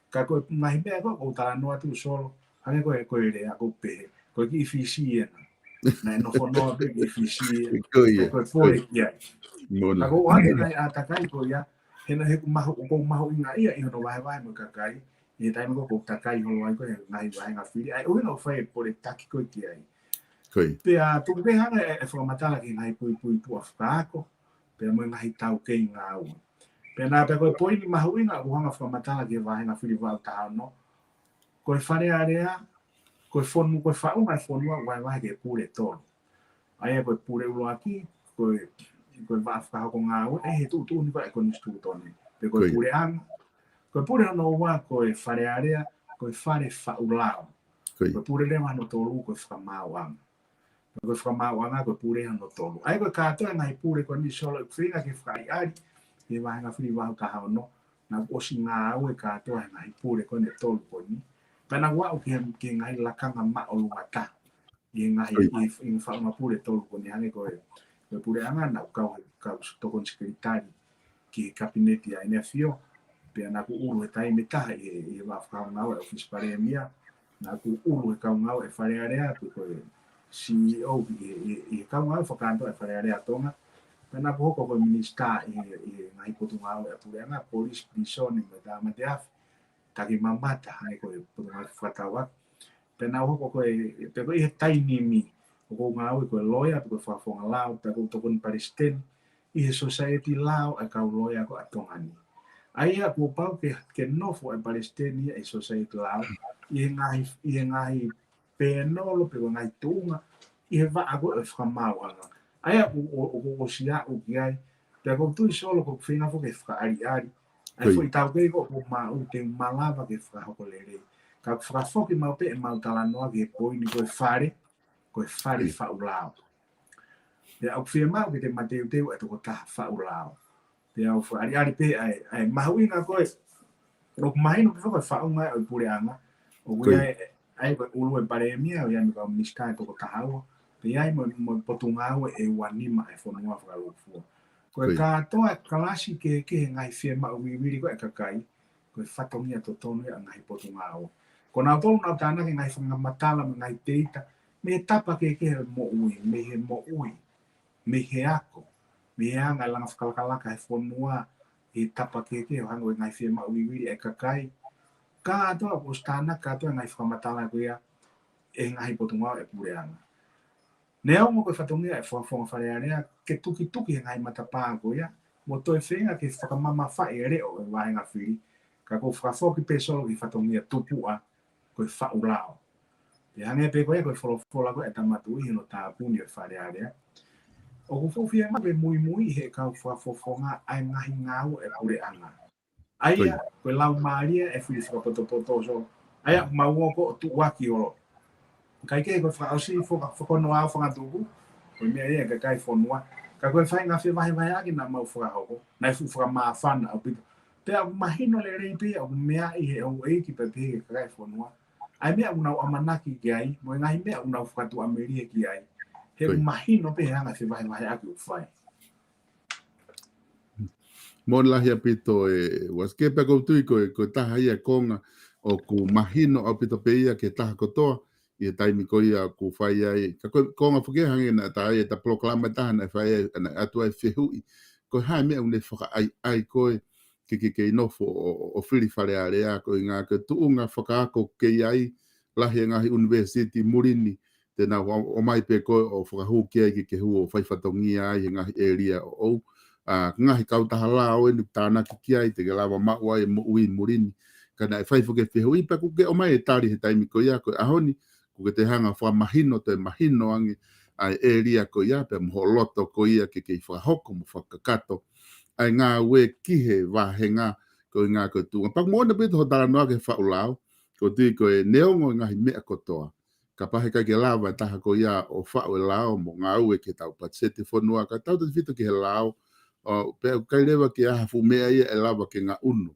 Ka ko e ngaahi meʻa ko ē ʻoku ou talanoa atu Solo, hangē ko e, ko e lea ʻoku ou pehē, ko e kiʻi Fisi ena. Naʻe nofo noa pē kiʻi Fisi ena. Ko e, ko e pole ki ai. Ka ʻoku ou ʻoange e ngaahi ʻātakai ko ia, he naʻe he ʻoku mahu, ʻoku ou mahuʻingaʻia ʻi hono vahevahe mo e kakai, ʻI he taimi ko ē ʻoku ou takai holo ai ko ē he ngaahi vāhenga fili, ʻa e ʻuhinga ʻoku fai e pole taki ko ē ki ai. Ko ia. Pea tuku pē hanga e, e fakamatala ki he ngaahi puipuituʻa fakaako, pea mo e ngaahi taukei ngāue. Pea naʻa pē ko e poini mahuʻinga ʻoku ou hanga fakamatala ki he vāhenga fili valu taha ono, ko e Fale Alea, ko e fonu-, ko e faʻunga e fonua ʻoku vahevahe ki he pule ʻe tolu. ʻA ia ko e pule ʻuluaki, ko e, ko e vaʻa fakahoko ngāue, ʻe he tuʻutuʻuni ko ē ʻa e konisitūtone. Pea ko e Ko ia. puleʻanga, ko e pule hono ua, ko e Fale Alea, ko e fale faʻu lao. Ko ia. Ko e pule leva hono tolu, ko e fakamaauʻanga. Ko e fakamaauʻanga, ko e pule hono tolu. ʻA ia ko e kātoa e ngaahi pule ko eni Solo ʻoku feinga ke fakaʻaliʻali, he vāhenga fili valu taha ono, naʻa ku ʻosi ngāue kātoa he ngaahi pule ko eni ʻe tolu ko eni. Pea naʻa ku aʻu ki he, ki he ngaahi lakanga māʻolunga taha. ʻI he ngaahi, Ko ia. ʻi he, ʻi he faʻunga pule ʻe tolu ko eni hangē ko e, ko e puleʻanga naʻa ku kau, kau tokoni sekelitali ki he kapineti ʻa ʻEne ʻAfio, pea naʻa ku ʻulu he taimi ʻe taha ʻi he, ʻi he vaʻa fakahoko ngāue ʻa e ʻŌfisi Palēmia, naʻa ku ʻulu he kau ngāue ʻa e Fale Alea, pea ko e C E O ʻi he, ʻi he, ʻi he kau ngāue fakaanto ʻa e Fale Alea ʻo Tonga, pea naʻa ku hoko ko e minisitā ʻi he, ʻi he ngaahi potungāue ʻa e puleʻanga, polisi, pilīsone, mo e tāmate afi, taki mamata, hangē ko e potungāue fakatauʻaki. Pea naʻa ku hoko ko e, pea ko e ʻi he taimi ni, ʻoku ou ngāue ko e loea, pea ko e fakafofonga lao, pea ʻoku ou tokoni palesiteni ʻi he sosaieti lao ʻa e kau loea ko ē ʻa Tonga ni. ʻA ia kuo pau ke, ke nofo ʻa e palesiteni ia ʻi he sosaieti lao, ʻi he ngaahi, ʻi he ngaahi pēnolo pe ko e ngaahi tuʻunga, ʻi he vaʻa ko ē ʻo e fakamaauʻanga. ʻA ia ʻoku, ʻo, ʻoku, ʻoku ʻosi aʻu ki ai, pea ʻoku ou tui Solo ʻoku feinga foki ke fakaʻaliʻali. ʻA e Ko ia. foʻi taukei ko ē ʻoku maʻu te u malava ke fakahoko lelei. Ka ʻoku fakafoki maʻu pē ʻemau talanoa ki he poini ko e fale, ko e fale Ko ia. faʻu lao. Pea ʻoku fiemaʻu ke te mateuteu ʻa e tokotaha faʻu lao. Pea ʻoku fakaʻaliʻali pē ʻa e, ʻa e mahuʻinga ko ē, ʻoku mahino pē ko e faʻunga ʻo e puleʻanga. ʻOku Ko ia. ʻi ai, ʻa ia ko e ʻulu ʻa e palēmia, ʻoku ʻi ai mo e kau minisitā ʻe toko taha ua. Pea ʻi ai mo, mo e potungāue ʻe ua nima ʻa e fonua fakalūkufua. Ko e Ko ia. kātoa e kalasi kehekehe ngaahi fiemaʻu vivili ko ē ʻa e kakai, ko e fatongia totonu ia ʻa e ngaahi potungāue. Ko nautolu naʻa nau tānaki e ngaahi fakamatala mo e ngaahi teita, mei he tapa kehekehe ʻo e moʻui, mei he moʻui, mei he ako, mei he anga e langa fakalakalaka he fonua, he tapa kehekehe ʻo hangē ko e ngaahi fiemaʻu vivili ʻa e kakai. Kātoa ʻoku ʻosi tānaki kātoa e ngaahi fakamatala ko ia ʻe he ngaahi potungāue ʻa e puleʻanga. Neongo ko e fatongia ʻa e fakafofonga Fale Alea ke tukituki he ngaahi matapā ko ia, mo toe feinga ke fakamamafaʻi e leʻo ʻo e vāhenga fili, ka ʻoku ou fakafoki pē Solo ki he fatongia tupuʻa, ko e faʻu lao. Pea hangē pē ko ia ko e folofola ko ē ʻa e Tama Tuʻi hono tāpuni ʻo e Fale Alea, ʻoku fuʻu fiemaʻu ke muimui he kau fakafofonga ʻa e ngaahi ngāue ʻa e puleʻanga. ʻA ia, Ko ia. ko e laumālie ʻa e fili fakapotopoto Solo. ʻA ia, mau ō ko ē ʻo tuʻuaki holo. Kae kehe ko e fakaʻosi faka-, fakahono ao fakatupu, ko e meʻa ia ʻa e kakai e fonua. Ka ko e faʻahinga fevahevaheʻaki naʻa mau fakahoko, naʻe fuʻu fakamāfana ʻaupito. Pea ʻoku mahino lelei pē ia ʻoku meaʻi ʻe he houʻeiki pea pehē ki he kakai e fonua ʻa e meʻa ʻoku nau ʻamanaki ki ai, mo e ngaahi meʻa ʻoku nau fakatuʻamelie ki ai. He Ko ia. ʻoku mahino pē he anga e fevahevaheʻaki ʻoku fai. Moʻoni lahi ʻaupito ē, Uasikē, pea ʻoku ou tui ko e, ko e taha ia e konga ʻoku mahino ʻaupito pē ia ki he taha kotoa ʻi he taimi ko ia ʻoku fai ai. Ka ko e konga foki ia hangē naʻe tā ai ʻeta polokalama ʻe taha naʻe fai ai, naʻe ʻatu ai e fehuʻi, ko e hā e meʻa ʻoku ne fakaʻaiʻai koe ke, ke, ke kei nofo ʻo, ʻo, ʻo fili Fale Alea, koeʻuhinga ko e tuʻunga fakaako ʻoku kei ʻi ai, lahi e ngaahi ʻunivēsiti muli ni te nau ʻo-, ʻomai pē koe ʻo fakahū ki ai ke ke hū ʻo fai fatongia ai he ngaahi ʻēlia ʻoʻou. ʻA, ngaahi kautaha lao eni ʻoku tānaki ki ai te ke lava maʻu ai e moʻui muli ni. Ka naʻe fai foki e fehuʻi pea ʻoku ke ʻomai e tali he taimi ko ia, ko e ʻaho ni ʻoku ke toe hanga ʻo fakamahino, toe mahino ange ʻa e ʻēlia ko ia, pea mo hoʻo loto ko ia ke kei fakahoko mo fakakakato ʻa e ngāue ki he vāhenga koeʻuhinga ko e tuʻunga. Pea ʻoku moʻoni ʻaupito hoʻo talanoa ki he faʻu lao, ʻoku ou tui ko e neongo e ngaahi meʻa kotoa, kapau heʻikai ke lava e taha ko ia ʻo faʻu e lao mo ngāue ki heʻetau patiseti fonua, ka tautautefito ki he lao, ʻo, pea ʻoku ʻikai leva ke ʻi ai ha fuʻu meʻa ia ʻe lava ke ngaʻunu.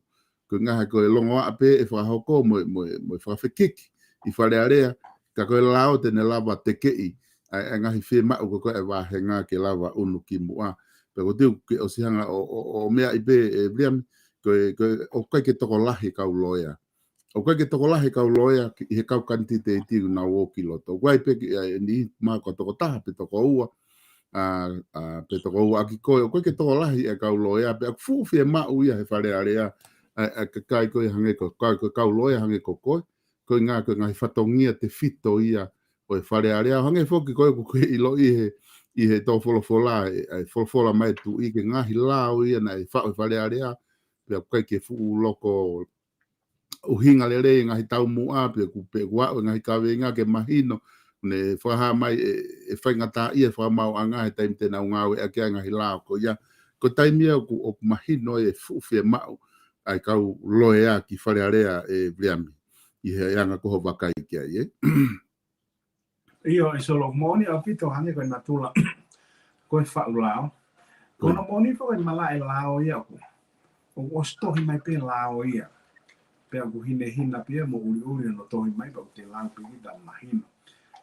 Koeʻuhinga he ko e longoaʻa pē ʻe fakahoko mo e, mo e, mo e fakafekiki ʻi Fale Alea, ka ko e lao te ne lava tekeʻi ʻa e, ʻa e ngaahi fiemaʻu ko ē ʻa e vāhenga ke lava ʻunu ki muʻa. Pea ʻoku ou tui ʻoku ke ʻosi hanga ʻo, ʻo, ʻo meaʻi pē ē Viliami, ko e, ko e, ʻoku ʻikai ke tokolahi e kau loea. ʻOku ʻikai ke tokolahi e kau loea ki, ʻi he kau kanititeiti ʻoku nau ō ki loto. ʻOku ʻi ai pē ki, ʻa e niʻihi mahalo ko e toko taha pe toko ua, ʻa, ʻa, pe toko ua ʻaki ko ē. ʻOku ʻikai ke tokolahi e kau loea, pea ʻoku fuʻu fiemaʻu ia he Fale Alea, ʻa e, ʻa e kakai ko ē hangē ko, kakai ko e kau loea hangē ko koe, ko e ngaahi, ko e ngaahi fatongia tefito ia ʻo e Fale Alea. Hangē foki ko ē ʻoku ke ʻiloʻi he, ʻi he tō folofola, ʻe, ʻa e folofola mai e Tuʻi ki he ngaahi lao ia naʻe faʻu ʻe he Fale Alea, pea ʻoku ʻikai ke fuʻu loko ʻuhinga lelei e ngaahi taumuʻa, pea ʻoku, pea ʻoku aʻu e ngaahi kaveinga ke mahino, ne fakahā mai ʻe, ʻe faingataʻaʻia e fakamaauʻanga he taimi te nau ngāueʻaki ai e ngaahi lao ko ia. Ko e taimi ia ʻoku, ʻoku mahino e fuʻu fiemaʻu ʻa e kau loea ki Fale Alea, ʻe Viliami, ʻi he anga ko hoʻo vakai ki ai, ē? ʻIo, ʻe Solo, moʻoni ʻaupito hangē ko e natula ko e faʻu lao. Ko Ko ia. hono moʻoni foki e malaʻe lao ia ʻoku, ʻoku ʻosi tohi mai pē lao ia. Pea ʻoku hinehina pē ia mo ʻuliʻuli hono tohi mai, pea ʻoku te lau pē kita mahino.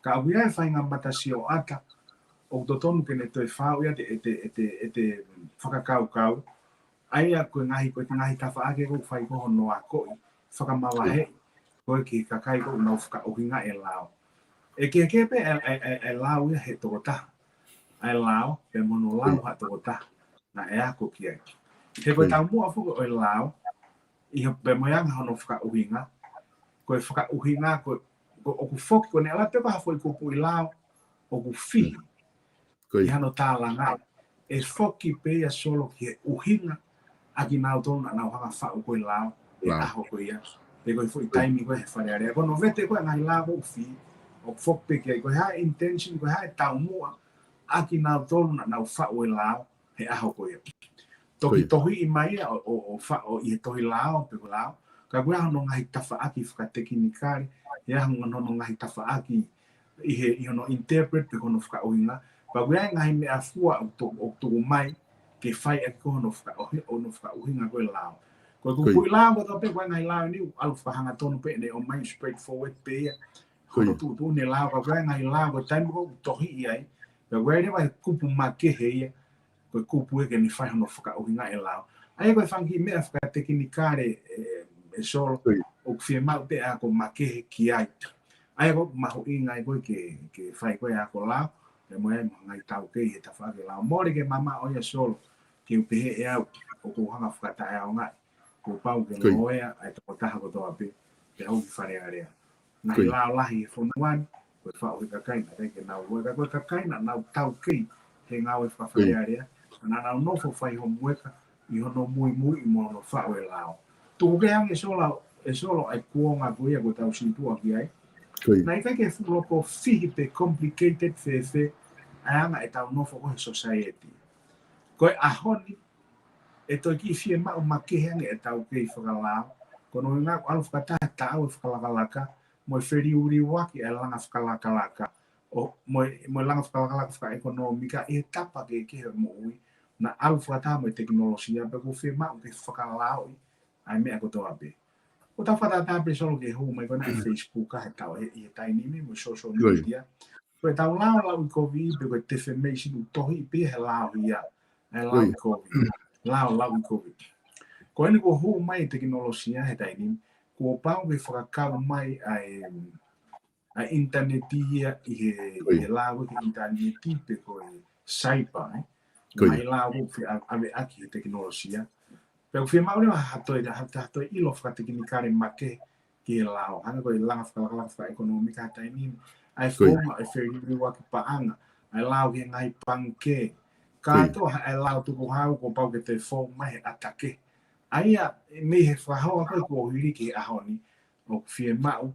Ka ʻoku ʻi ai e faʻahinga matasioʻata ʻoku totonu ke ne toe fāʻu ia ʻete, ʻete, ʻete, ʻete fakakaukau. ʻA ia ko e ngaahi, ko e ngaahi tafaʻaki ʻoku fai ko hono akoʻi, fakamavaheʻi, ko e ki he kakai ʻoku nau fakaʻuhingaʻi e lao. ʻE kehekehe pē e, e, e, e lao ia he tokotaha. ʻA e lao, pea mo hono lao ha tokotaha naʻe ako ki ai. He ko e Ko ia. taumuʻa foki ʻo e lao, ʻi he pea mo e anga hono fakaʻuhinga, ko e fakaʻuhinga, ko, ko ʻoku foki ko ʻene ʻalu atu pē ko ha foʻi kupuʻi lao ʻoku fihi Ko ʻi ia. hano tālanga, ʻe foki pē ia Solo ki he ʻuhinga ʻa kinautolu naʻa nau hanga faʻu ko e lao he Lao. ʻaho ko ia. Pe ko e foʻi Ko ia. taimi ko ē he Fale Alea. Ko hono vete ko ē ngaahi lao ʻoku fihi, ʻoku foki pē ki ai ko e hā e intention, ko e hā e taumuʻa ʻa kinautolu naʻa nau faʻu e lao he ʻaho ko ia. Toki Ko ia. tohiʻi mai ia ʻo, ʻo, ʻo faʻo ʻi he tohi lao, pe ko e lao. Ka ko e hā hono ngaahi tafaʻaki fakatekinikale, ʻe hā hono, hono ngaahi tafaʻaki ʻi he, ʻi hono interpret pe ko hono fakaʻuhinga. Pea ko e ngaahi meʻafua ʻoku to-, ʻoku tuku mai ke fai ʻaki ko hono fakaʻuhi-, hono fakaʻuhinga ko e lao. Ko e Ko ia. kupuʻi lao ko e tau pē ko e ngaahi lao ni ʻoku ʻalu fakahangatonu pē ʻene ʻomai straightforward pē ia. Ko Hono ia. tuʻutuʻuni e lao ka ko e ngaahi lao ko e taimi ko ē ʻoku tohiʻi ai. Pea ko e leva e kupu makehe ia. Ko e kupu ia ke ne fai hono fakaʻuhinga e lao. ʻA ia ko e fanga kiʻi meʻa fakatekinikale ʻe, ʻe Solo, Ko ia. ʻoku fiemaʻu pē ʻa e ako makehe ki ai. ʻA ia ʻoku mahuʻinga ai ko ē ke, ke fai ko ē ako lao, pea mo e ngaahi taukei he tafaʻaki lao. Mole ke mamaʻo ia Solo, ke u pehē ʻe au, ʻoku ou hanga fakataʻeʻaongaʻi, kuo pau ke Ko ia. loea ʻa e tokotaha kotoa pē, pea ʻoku Fale Alea. Ngaahi Ko ia. lao lahi he fonua ni, ko e faʻu he kakai naʻe ʻikai ke nau loea, ka ko e kakai naʻa nau taukei he ngāue faka-Fale Ko ia. Alea, naʻa nau nofo fai homueka ʻi hono muimui mo hono faʻu e lao. Tuku kehe ange ʻe Solo, ʻe Solo ʻa e kuonga ko ia ʻoku tau situʻa ki ai. Ko ia. Naʻe ʻikai ke fuʻu loko fihi pe complicated fēfē ʻa e anga ʻetau nofo ko ē he society. Ko e ʻaho ni, ʻe toe kiʻi fiemaʻu makehe ange e taukei fakalao. Ko hono ʻuhinga ʻoku ʻalu fakataha e taʻau e fakalakalaka, mo e feliuliuaki e langa fakalakalaka. ʻO, mo e, mo e langa fakalakalaka fakaʻekonōmika ʻi he tapa kehekehe e moʻui. Naʻa ʻalu fakataha mo e tekinolosia, pea ʻoku fiemaʻu ke fakalaoʻi ʻa e meʻa kotoa pē. ʻOku tau fakatātā pē Solo ke hū mai ko ena ʻi he Facebook ʻa e tau he, ʻi he taimi ni mo e social Ko ia. media. Ko e tau lao lauʻikovi pe ko e defamation ʻoku tohiʻi pē he lao ia. ʻA e Ko ia. lauʻikovi. Lao lauʻikovi. Ko eni kuo hū mai e tekinolosia he taimi ni, kuo pau ke fakakau mai ʻa e, ʻa e ʻinitaneti ia ʻi he, Ko ia. ʻi he lao ki he ʻinitaneti pe ko e cyber, ē. Ko ia. Ngaahi lao ʻoku fe-, ʻa, ʻave ʻaki he tekinolosia. Pea ʻoku fiemaʻu leva ha toe, ha, ha toe ʻilo fakatekinikale makehe ki he lao. Hangē ko e langa fakalakalaka fakaʻekonōmika he taimi ni. ʻA e Ko ia. founga, ʻa e feliuliuaki paʻanga. ʻA e lao ki he ngaahi pangikē. Ko ia. Kātoa ha, ʻa e lao tukuhau kuo pau ke toe fou mai he ʻata kehe. ʻA ia, mei he fakahoa ko ē kuo hili ki he ʻaho ni, ʻoku fiemaʻu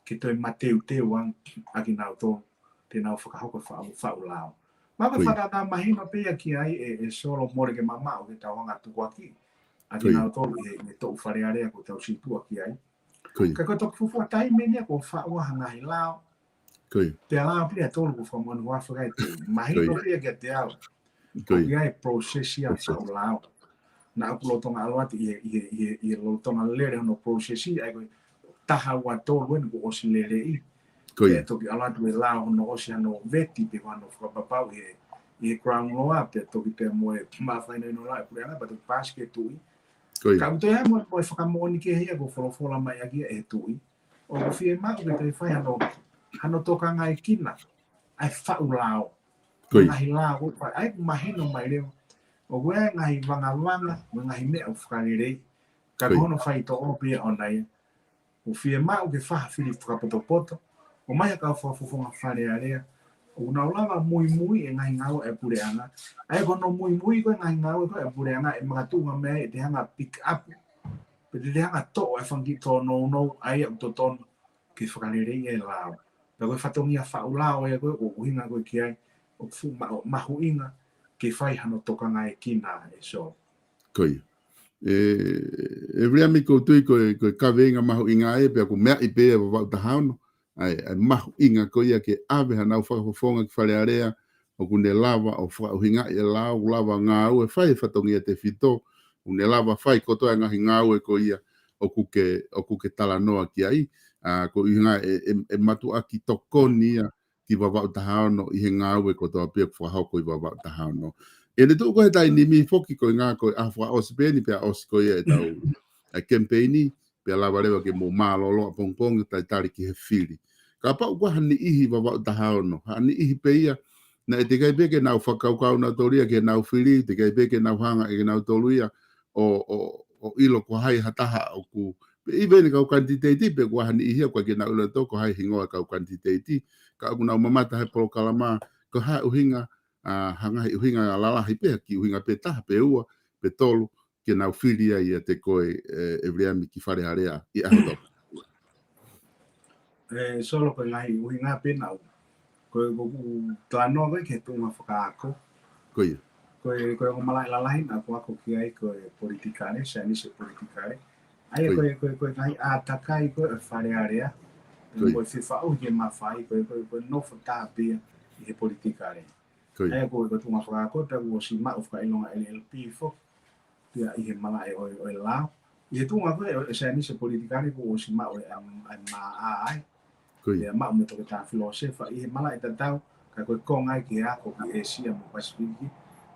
ke toe mateuteu ange ʻa kinautolu te nau fakahoko e faʻu, faʻu lao. Mo e Ko ia. fakatātā mahino pē ia ki ai ʻe, ʻe Solo, mole ke mamaʻo ke tau hanga tukuakiʻi ʻa Ko ia. kinautolu ʻi he, ʻi he toʻu Fale Alea ʻoku tau situʻa ki ai. Ko ia. Ka ko e toki fuofua taimi eni ia kuo faʻu ai ha ngaahi lao. Ko ia. Pea lao pē ia ʻe tolu kuo fakamoʻoni ʻe he Fale Alea. Mahino Ko ia. pē ia kiate au. Ko ia. ʻOku ʻi ai e process ia Process. faʻu lao. Naʻa ku lolotonga ʻalu atu ʻi he, ʻi he, ʻi he, ʻi he lolotonga lele hono process ia, ʻa ia ko e taha ua tolu eni kuo ʻosi leleʻi. Ko ia. Pea toki ʻalu atu e lao hono ʻosi hano veti pe ko hano fakapapau ʻi he, ʻi he Crown Law, pea toki pea mo e māfana ʻi he lao ʻa e puleʻanga, pea toki paasi ki he Tuʻi. Ko ia. Ka ʻoku toe ʻi ai mo, mo e fakamoʻoni kehe ia kuo folofola mai ʻaki ia ʻe he Tuʻi. ʻOku fiemaʻu ke toe fai hano, hano tokangaekina ʻa e faʻu lao. Ko ia. Ngaahi lao ʻoku fai, ʻa ia ʻoku mahino mai leva. ʻOku ʻi ai e ngaahi vangavanga, mo e ngaahi meʻa ʻoku fakalelei. Ka ko hono faitoʻo pē ʻoʻona ia, ʻoku fiemaʻu ke fai ha fili fakapotopoto, ʻomai ha kau fakafofonga Fale Alea ʻoku nau lava muimui e ngaahi ngāue ʻa e puleʻanga. ʻA ia ko hono muimui ko e ngaahi ngāue ko ē ʻa e puleʻanga ʻe makatuʻunga mei ai ʻete hanga pick up, pe te te hanga toʻo e fanga kiʻi tōnounou ʻa ia ʻoku totonu ke fakaleleiʻi e lao. Pea ko e fatongia faʻu lao ia ko ē ʻoku ʻuhinga ko ē ki ai, ʻoku fuʻu ma-, mahuʻinga ke fai hano tokangaekina ʻe Solo. Ko ia. ʻE, ʻe Viliami, ʻoku ou tui ko e, ko e kaveinga mahuʻinga ē, pea ʻoku meaʻi pē ʻe Vavaʻu taha ono ʻa e, ʻa e mahuʻinga ko ia ke ʻave haʻanau fakafofonga ki Fale Alea, ʻoku ne lava ʻo fakaʻuhingaʻi e lao, ʻoku lava ngāue fai e fatongia tefito, ʻoku ne lava fai kotoa e ngaahi ngāue ko ia ʻoku ke, ʻoku ke talanoa ki ai. ʻA, ko e ʻuhinga ē, ʻe, ʻe matuʻaki tokoni ia ki Vavaʻu taha ono ʻi he ngāue kotoa pē ʻoku fakahoko ʻi Vavaʻu taha ono. ʻE ne tuʻu ko ē he taimi ni foki ko e ngaahi, ko e ʻaho fakaʻosi pē eni pea ʻosi ko ia ʻetau, ʻa e kemipeini, pea lava leva ke mou mālōlō ʻapongipongi ʻo talitali ki he fili. Kapau ʻoku ʻi ai ha niʻihi Vavaʻu taha ono, ha niʻihi pē ia naʻe teʻeki ai pē ke nau fakakaukau nautolu ia ke nau fili, teʻeki ai pē ke nau hanga ʻe kinautolu ia ʻo, ʻo, ʻo ʻilo ko hai ha taha ʻoku, pe even kau kanititeiti pe ko ha niʻihi ia ʻoku ʻikai ke nau ʻilo ʻe nautolu ko hai hingoa e kau kanititeiti, ka ʻoku nau mamata he polokalama, ko e hā e ʻuhinga, ʻa, ha ngaahi ʻuhinga lalahi pē, ha kiʻi ʻuhinga pē taha, pe ua, pe tolu, ke nau fili ai ʻiate koe, ʻe, ʻe Viliami, ki Fale Alea ʻi he ʻaho ni. ʻE Solo, ko e ngaahi ʻuhinga pē naʻu, ko e, ko ʻeku talanoa ko ē ki he tuʻunga fakaako. Ko ia. Ko e, ko e ongo malaʻe lalahi naʻa ku ako ki ai ko e politikale, saienisi politikale. ʻA ia ko ia, ko e, ko e, ko e ngaahi ʻātakai ko ē ʻo e Fale Alea, ko ia, mo e fefaʻuhi ke mafai, ko e, ko e, ko e nofo taha pē ia ʻi he politikale. Ko ia. ʻA ia ko e, ko e tuʻunga fakaako, pea kuo ʻosi maʻu fakaʻilonga L L B foki pē ia ʻi he malaʻe ʻo e, ʻo e lao. ʻI he tuʻunga ko ē ʻo e saienisi politikale kuo ʻosi maʻu e M A ai. Ko ia. Pea maʻu mo e toketā filōsefa ʻi he malaʻe tatau, ka ko e konga ia ki he ako ki ʻĒsia mo Pasifiki,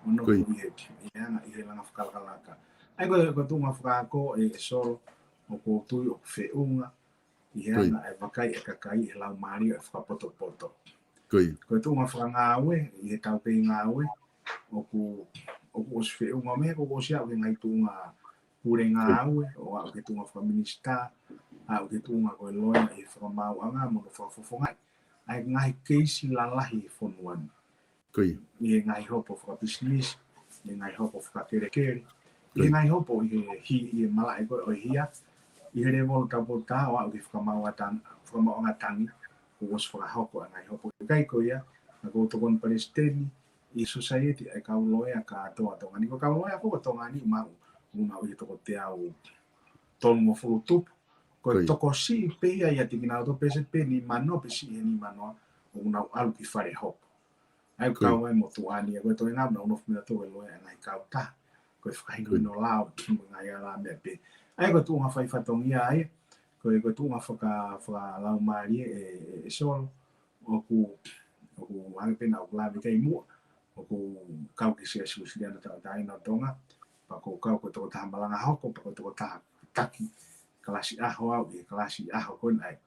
ʻo nofo, ko ia, ʻi he, ʻi he anga, ʻi he langa fakalakalaka. ʻA ia ko e, ko e tuʻunga fakaako ē, ʻe Solo, ʻoku ou tui ʻoku feʻunga ʻi he, ko ia, anga e vakai e kakai ʻi he laumālie ʻo e fakapotopoto. Ko ia. Ko e tuʻunga fakangāue, ʻi he taukei ngāue, ʻoku, ʻoku ʻosi feʻunga mei he kuo ʻosi aʻu ki he ngaahi tuʻunga pule, ko ia, ngāue, ʻo aʻu ki he tuʻunga fakaminisitā, aʻu ki he tuʻunga ko e loea ʻi he fakamaauʻanga mo hono fakafofongaʻi ʻa e ngaahi keisi lalahi ʻi he fonua ni. Ko ia. ʻI he ngaahi hopo fakapisinisi, ʻi he ngaahi hopo fakakelekele, ʻi he, ko ia, ngaahi hopo ʻi he hi-, ʻi he malaʻe ko ē ʻo e hia, ʻi he lēvolo taupotu taha ʻo aʻu ki he fakamaauʻanga tang-, fakamaauʻanga tangi, kuo ʻosi fakahoko ʻa e ngaahi hopo. ʻIkai ko ia, naʻa ku tokoni palesiteni ʻi he sosaieti ʻa e kau loea kātoa ʻa Tonga ni. Ko e kau loea ko ē ʻa Tonga ni maʻu, ʻoku nau ʻi he toko teau tolungofulu tupu. Ko e, ko ia, tokosiʻi pē ia ʻiate kinautolu, pē se pē nimanoa, pē siʻi he nimanoa, ʻoku nau ʻalu ki fale hopo. ʻA ia, ko ia, kau ai mo tuʻa ni, ko e toenga naʻa nau nofo mei ai ʻa e loea, ngaahi kautaha, ko e fakahinohino, ko ia, lao, mo e ngaahi ala meʻa pē. ʻA ia ko e tuʻunga fai fatongia ai, ko e, ko e tuʻunga faka-, fakalaumālie ē, ʻe, ʻe Solo, ʻoku, ʻoku hangē pē naʻa ku lave ki ai muʻa, ʻoku ou kau ki he Siasi Uēsiliana Tauʻatāina ʻo Tonga, pea ʻoku ou kau ko e tokotaha malanga hoko, pea ko e tokotaha taki kalasi ʻaho au, ʻi he kalasi ʻaho ko ē ʻa e,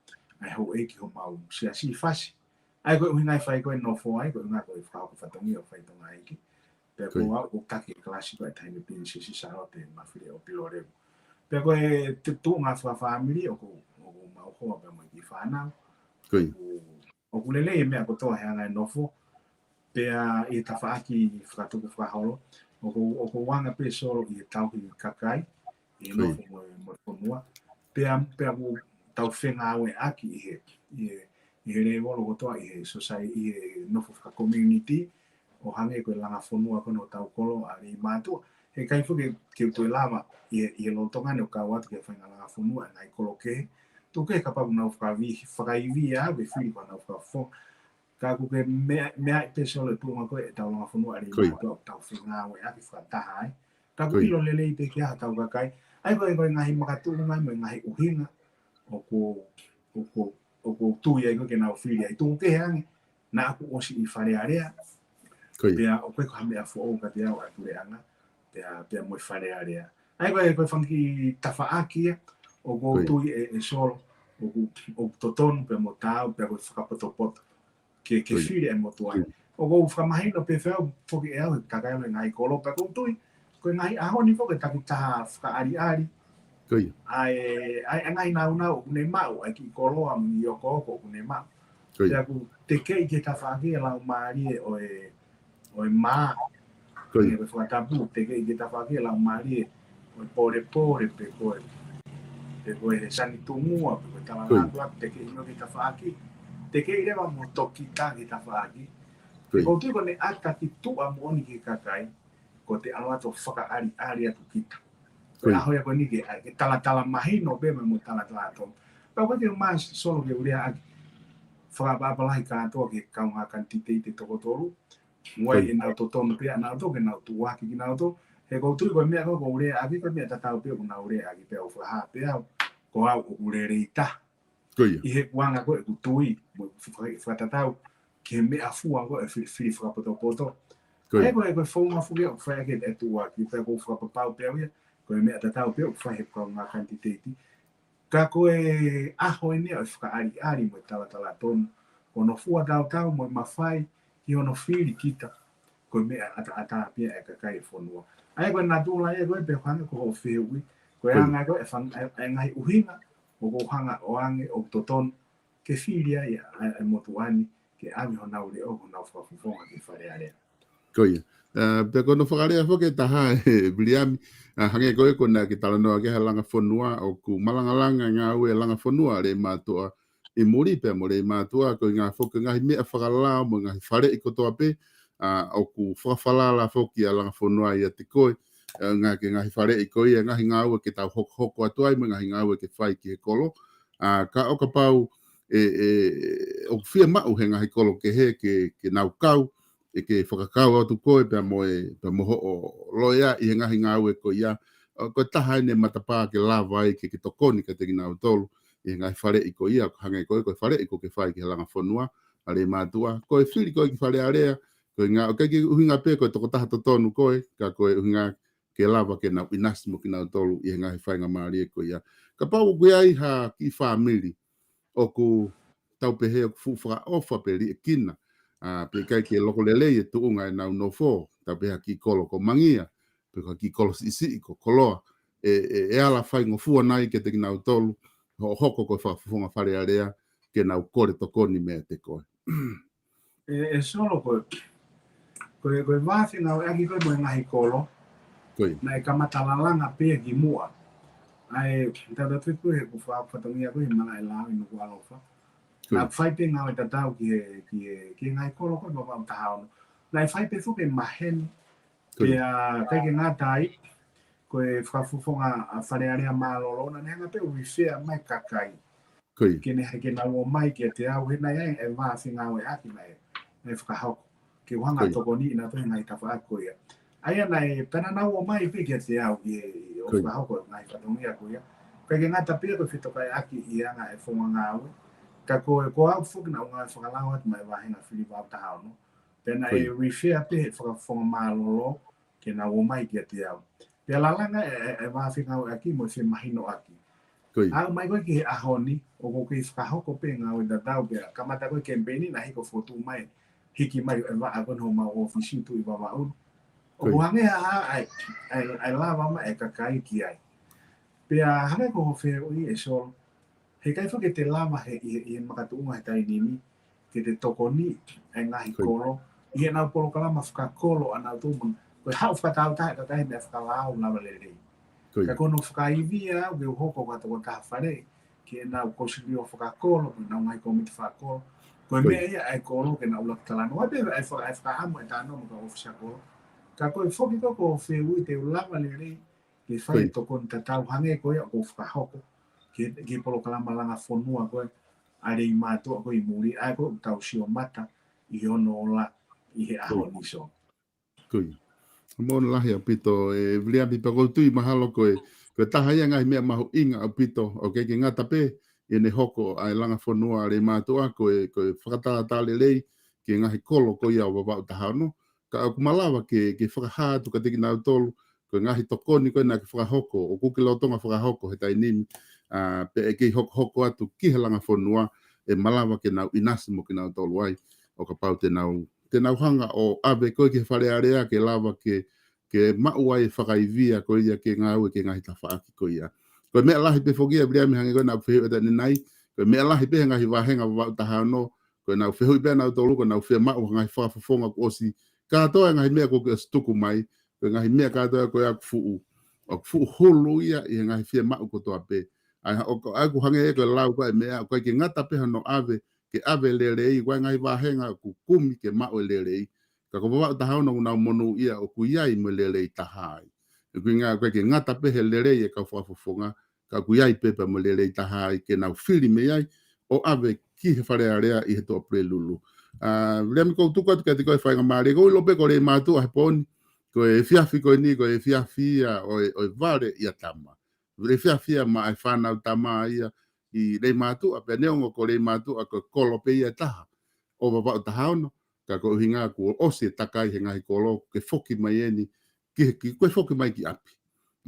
ʻa e houʻeiki homau siasi fasi. ʻA ia ko e ʻuhinga ia e fai ko ē e nofo ai, ko e ʻuhinga ko e fakahoko fatongia ʻo fai Tongaʻeiki. Pea, ko ia, ko au ʻoku ou taki e kalasi ko ē ʻa e Taʻahine Pilinisesi Sālote Mafiliʻeopilolevu. Pea ko e tu-, tuʻunga fakafāmili ʻoku, ʻoku mau hoa pea mo e kiʻi fānau. Ko ia. ʻOku, ʻoku lelei e meʻa kotoa he anga e nofo. Pea ʻi he tafaʻaki fakatukufakaholo, ʻoku, ʻoku ou anga pē Solo ʻi he tauhi kakai, ʻi he, ko ia, nofo mo, mo e fonua. Pea, pea ʻoku tau fengāueʻaki ʻi he, ʻi he, ʻi he lēvolo kotoa, ʻi he sosai-, ʻi he nofo fakakomiunitī, ʻo hangē ko e langa fonua ko ē ʻo hotau kolo ʻa Leimātuʻa. Heʻikai foki ke, ke u toe lava ʻi he, ʻi he lolotonga ni ʻo kau atu ki he faʻahinga langa fonua ʻa e ngaahi kolo kehe. Tuku kehe kapau ʻoku nau fakavi-, fakaivi au, ke fili ko ʻenau fakafo-, ka ʻoku ke mea-, meaʻi pē Solo e tuʻunga ko ē ʻetau langa fonua ʻa Leimātuʻa, ko ia, ʻoku tau fengāueʻaki fakataha ai. Ka ʻoku, ko ia, ʻilo lelei pē ki ai hotau kakai. ʻA ia ko e, ko e ngaahi makatuʻunga mo e ngaahi ʻuhinga ʻoku, ʻoku, ʻoku ou tui ai ko ē ke nau fili ai. Tuku kehe ange, naʻa ku ʻosi ʻi Fale Alea. Ko ia. Pea ʻoku ʻikai ko ha meʻa foʻou kiate au ʻa e puleʻanga, pea, pea mo e Fale Alea. ʻA ia ko e, ko e fanga kiʻi tafaʻaki ia ʻoku ou, ko ia, tui ē, ē Solo, ʻoku, ʻoku totonu pea mo taau, pea ko e fakapotopoto ke, ke, ko ia, fili e motuʻa ni. Ko ia. ʻOku ou fakamahino pē ʻe au foki ʻe au he kakai ʻo e ngaahi kolo, pea ʻoku ou tui ko e ngaahi ʻaho ni foki e takitaha fakaʻaliʻali Ko ia. ʻA e, ʻa e, ʻa e ngaahi nāunau ʻoku ne maʻu, ʻa e kiʻi koloa mo e kiʻi okooko ʻoku ne maʻu. Ko ia. Pea ʻoku tekeʻi ki he tafaʻaki e laumālie ʻo e, ʻo e mā. Ko ia. Ko e fakatapu, tekeʻi ki he tafaʻaki e laumālie ʻo e pōlepole, pe ko e, pe ko e sani tungua, pe ko e talangātuʻa, tekeʻi ʻi he tafaʻaki. Tekeʻi leva mo tokita ki he tafaʻaki. Ko ia. ʻOku ou tui ko ʻene ʻata ki tuʻa moʻoni ki he kakai, ko ʻete ʻalu atu ʻo fakaʻaliʻali atu kita. Ko e ʻaho ia ko eni ke, ke talatala mahino pē mo e talatala tonu. Pea ʻoku ʻikai ke u mā Solo ke u lea ʻaki fakaʻapaʻapa lahi kātoa ki he kaungā kanititeiti toko tolu. Ko ia. ʻEnau totonu pē ʻanautolu ke nau tuʻuaki kinautolu. He ʻoku ou tui ko e meʻa ko ē ʻoku ou lea ʻaki, ko e meʻa tatau pē ʻoku nau lea ʻaki pea u fakahā pē au. Ko au ʻoku lelei taha. Ko ia. ʻI he kuonga ko ē ʻeku tui, mo e faka-, fakatatau ki he meʻafua ko ē fili, fili fakapotopoto. Ko ia. ʻA ia ko e, ko e founga foki ʻoku fai ʻaki e tuʻuaki, pea ʻoku ou fakapapau pē au ia, ko e meʻa tatau pē ʻoku fai he kaungā kanititeiti. Ka ko e ʻaho eni ʻo e fakaʻaliʻali mo e talatala tonu, ko hono fuatautau mo e mafai ki hono fili kita, ko e meʻa ʻataʻatā pē ia ʻa e kakai e fonua. ʻA ia ko e natula ia ko ē pea hangē ko hoʻo fehuʻi, ko ia. Ko e anga ko ē e fang-, e, e ngaahi ʻuhinga, ʻoku ou hanga ʻo ʻoange ʻoku totonu ke fili ai ʻa e, ʻa e motuʻa ni, ke ʻave honau leʻo, honau fakafofonga ki Fale Alea. Ko ia. ʻA, pea ko hono fakalea foki ʻe taha ʻe Viliami, ʻa, hangē ko ē ko ena ke talanoa ki he langa fonua, ʻoku malangalanga e ngāue e langa fonua, Leimātuʻa ʻi muli pea mo Leimātuʻa, ko e ngaahi foki ngaahi meʻa fakalao mo e ngaahi faleʻi kotoa pē, ʻa, ʻoku fakafalala foki ʻa e langa fonua ʻiate koe, ʻa, ngaahi, ki he ngaahi faleʻi ko ia, ngaahi ngāue ke tau hokohoko atu ai, mo e ngaahi ngāue ke fai ki he kolo. ʻA, ka ʻo kapau ʻe, ʻe, ʻoku fiemaʻu he ngaahi kolo kehe ke, ke nau kau, ʻe ke fakakau atu koe pea mo e, pea mo hoʻo loea ʻi he ngaahi ngāue ko ia. ʻA, ko e taha eni e matapā ke lava ai ke, ke tokoni kiate kinautolu ʻi he ngaahi faleʻi ko ia, hangē ko ē ko e faleʻi ʻoku ke fai ki he langa fonua, ʻa Leimātuʻa. Ko e fili ko ē ki Fale Alea, ko e ngā-, ʻoku ʻikai ke ʻuhinga pē ko e tokotaha totonu koe, ka ko e ʻuhinga ke lava ke nau ʻinasi mo kinautolu ʻi he ngaahi faingamālie ko ia. Kapau ʻoku ʻi ai ha kiʻi fāmili ʻoku tau pehē ʻoku fuʻu fakaʻofa pe liʻekina, ʻa, pe ʻikai ke loko lelei e tuʻunga ʻenau nofo, tau pehē ha kiʻi kolo ko Mangia, pe ko ha kiʻi kolo siʻisiʻi ko Koloa, ʻe, ʻe, ʻe ala faingofua nai kiate kinautolu, hoʻo hoko ko e fakafofonga Fale Alea, ke nau kole tokoni meiate koe. ʻE, ʻe Solo ko e, ko e, ko e vā fengāueʻaki ko ē mo e ngaahi kolo. Ko ia. Naʻe kamata lalanga pē ia kimuʻa. ʻA e, tau tau tui ko ē he ʻoku fa-, fatongia ko ē he Malaʻe Lao ʻi Nukuʻalofa. Ko ia. Naʻe fai pē ngāue tatau ki he, ki he, ki he ngaahi kolo ko ē Vavaʻu taha ono. Naʻe fai pē foki e maheni. Ko ia. Pea, ʻikai ke ngata ai, ko e fakafofonga ʻa Fale Alea mālōlō, naʻa ne hanga pē ʻo refer mai kakai. Ko ia. Ke ne, ke nau ō mai kiate au, he naʻe ʻi ai e vā fengāueʻaki naʻe, naʻe fakahoko. Ke u hanga ʻo tokoniʻi kinautolu he ngaahi tafaʻaki ko ia. ʻA ia naʻe, pea naʻa nau ō mai pē kiate au ʻi he, ʻo fakahoko e ngaahi fatongia ko ia. ʻIkai ke ngata pē ia ko e fetokaiʻaki ʻi he anga e founga ngāue. Ka ko e, ko au foki naʻa ku ngāue fakalao atu maʻa e vāhenga fili Vavaʻu taha ono. Pea naʻe refer pē he fakafofonga mālōlō, ke nau ō mai kiate au. Pea lalanga e, e, e vā fengāueʻaki mo e femahinoʻaki. Ko ia. Aʻu mai ko ē ki he ʻaho ni, ʻoku kei fakahoko pē ngāue tatau pea, kamata ko ē kemipeini naʻe hiki ʻo fokotuʻu mai, hiki mai e vaʻa ko ē homau ʻōfisi tuʻu ʻi Vavaʻu. Ko ia. ʻOku hangē ha, ʻa e, ʻa e, ʻa e lava mai e kakai ki ai. Pea hangē ko hoʻo fehuʻi ʻe Solo, heʻikai foki ke te lava he, ʻi he, ʻi he makatuʻunga he taimi ni, ke te tokoniʻi e ngaahi kolo ʻi heʻenau polokalama fakakolo ʻanautolu mo, ko e haʻu fakatāutaha e kakai he meʻa fakalao lava lelei. Ko ia. Ka ko hono fakaivia au ke u hoko ko ha tokotaha faleʻi ki heʻenau kōsilio fakakolo, mo ʻenau ngaahi kōmiti fakakolo. Ko e meʻa ia ʻa e kolo ke nau ʻuluaki talanoa pē, ʻa e faka-, ʻa e fakaʻamu e talanoa mo e kau ʻōfisa kolo. Ka ko e foki ko ē ko hoʻo fehuʻi te u lava lelei ke fai e tokoni tatau hangē ko ia ʻoku ou fakahoko ki he, ki he polokalama langa fonua ko ē ʻa Leimātuʻa ko ē ʻi muli, ʻa ia ko ē ʻoku tau sio mata ʻi hono ola ʻi he ʻaho ni Solo. Ko ia. Mālō lahi ʻaupito, ʻe Viliami, pea ʻoku ou tui mahalo ko e, ko e taha ia ngaahi meʻa mahuʻinga ʻaupito, ʻoku ʻikai ke ngata pē ʻi heʻene hoko ʻa e langa fonua ʻa Leimātuʻa, ko e, ko e fakatalatala lelei ki he ngaahi kolo ko ia ʻo Vavaʻu taha ono, ka ʻoku malava ke, ke fakahā atu kiate kinautolu, ko e ngaahi tokoni ko ē naʻa ke fakahoko, ʻoku ke lolotonga fakahoko he taimi ni, ʻa, pea ʻe kei hokohoko atu ki he langa fonua, ʻe malava ke nau ʻinasi mo kinautolu ai, ʻo kapau te nau, te nau hanga ʻo ʻave koe ki he Fale Alea ke lava ke, ke maʻu ai e fakaivia ko ia ke ngāue ki he ngaahi tafaʻaki ko ia. Ko e meʻa lahi pē foki ia, Viliami, hangē ko ʻenau fehuʻi atu ʻanenai, ko e meʻa lahi pē he ngaahi vāhenga Vavaʻu taha ono, ko ʻenau fehuʻi pē ʻanautolu, ko ʻenau fiemaʻu ha ngaahi fakafofonga kuo ʻosi kātoa e ngaahi meʻa kuo ke ʻosi tuku mai, ko e ngaahi meʻa kātoa ko ia ʻoku fuʻu, ʻoku fuʻu hulu ia ʻi he ngaahi fiemaʻu kotoa pē. ʻA ia, ʻoku, ʻa ia ʻoku hangē ia ko e lau ko ē meʻa, ʻoku ʻikai ke ngata pē hano ʻave, ke ʻave lelei, ko e ngaahi vāhenga ʻoku kumi ke maʻu e lelei. Ka ko Vavaʻu taha ono ʻoku nau monūʻia ʻoku ʻi ai mo e lelei taha ai. ʻOku ʻi ai, ʻoku ʻikai ke ngata pē he lelei e kau fakafofonga, ka ʻoku ʻi ai pē pea mo e lelei taha ai ke nau fili mei ai, ʻo ʻave ki he Fale Alea ʻi he Tuʻapulelulu. ʻA, Viliami, ʻoku ou tuku atu kiate koe e faingamālie, ʻoku ou ʻilo pē ko Leimātuʻa he pō ni, ko e efiafi ko eni, ko e efiafi ia ʻo e, ʻo e vale ʻia tama. Vale efiafi ia maʻa e fānau tama ia ʻi Leimātuʻa, pea neongo ko Leimātuʻa ko e kolo pē ia ʻe taha ʻo Vavaʻu taha ono, ka ko e ʻuhinga kuo ʻosi e takai he ngaahi kolo, ke foki mai eni, ki, ki, ko e foki mai ki ʻapi.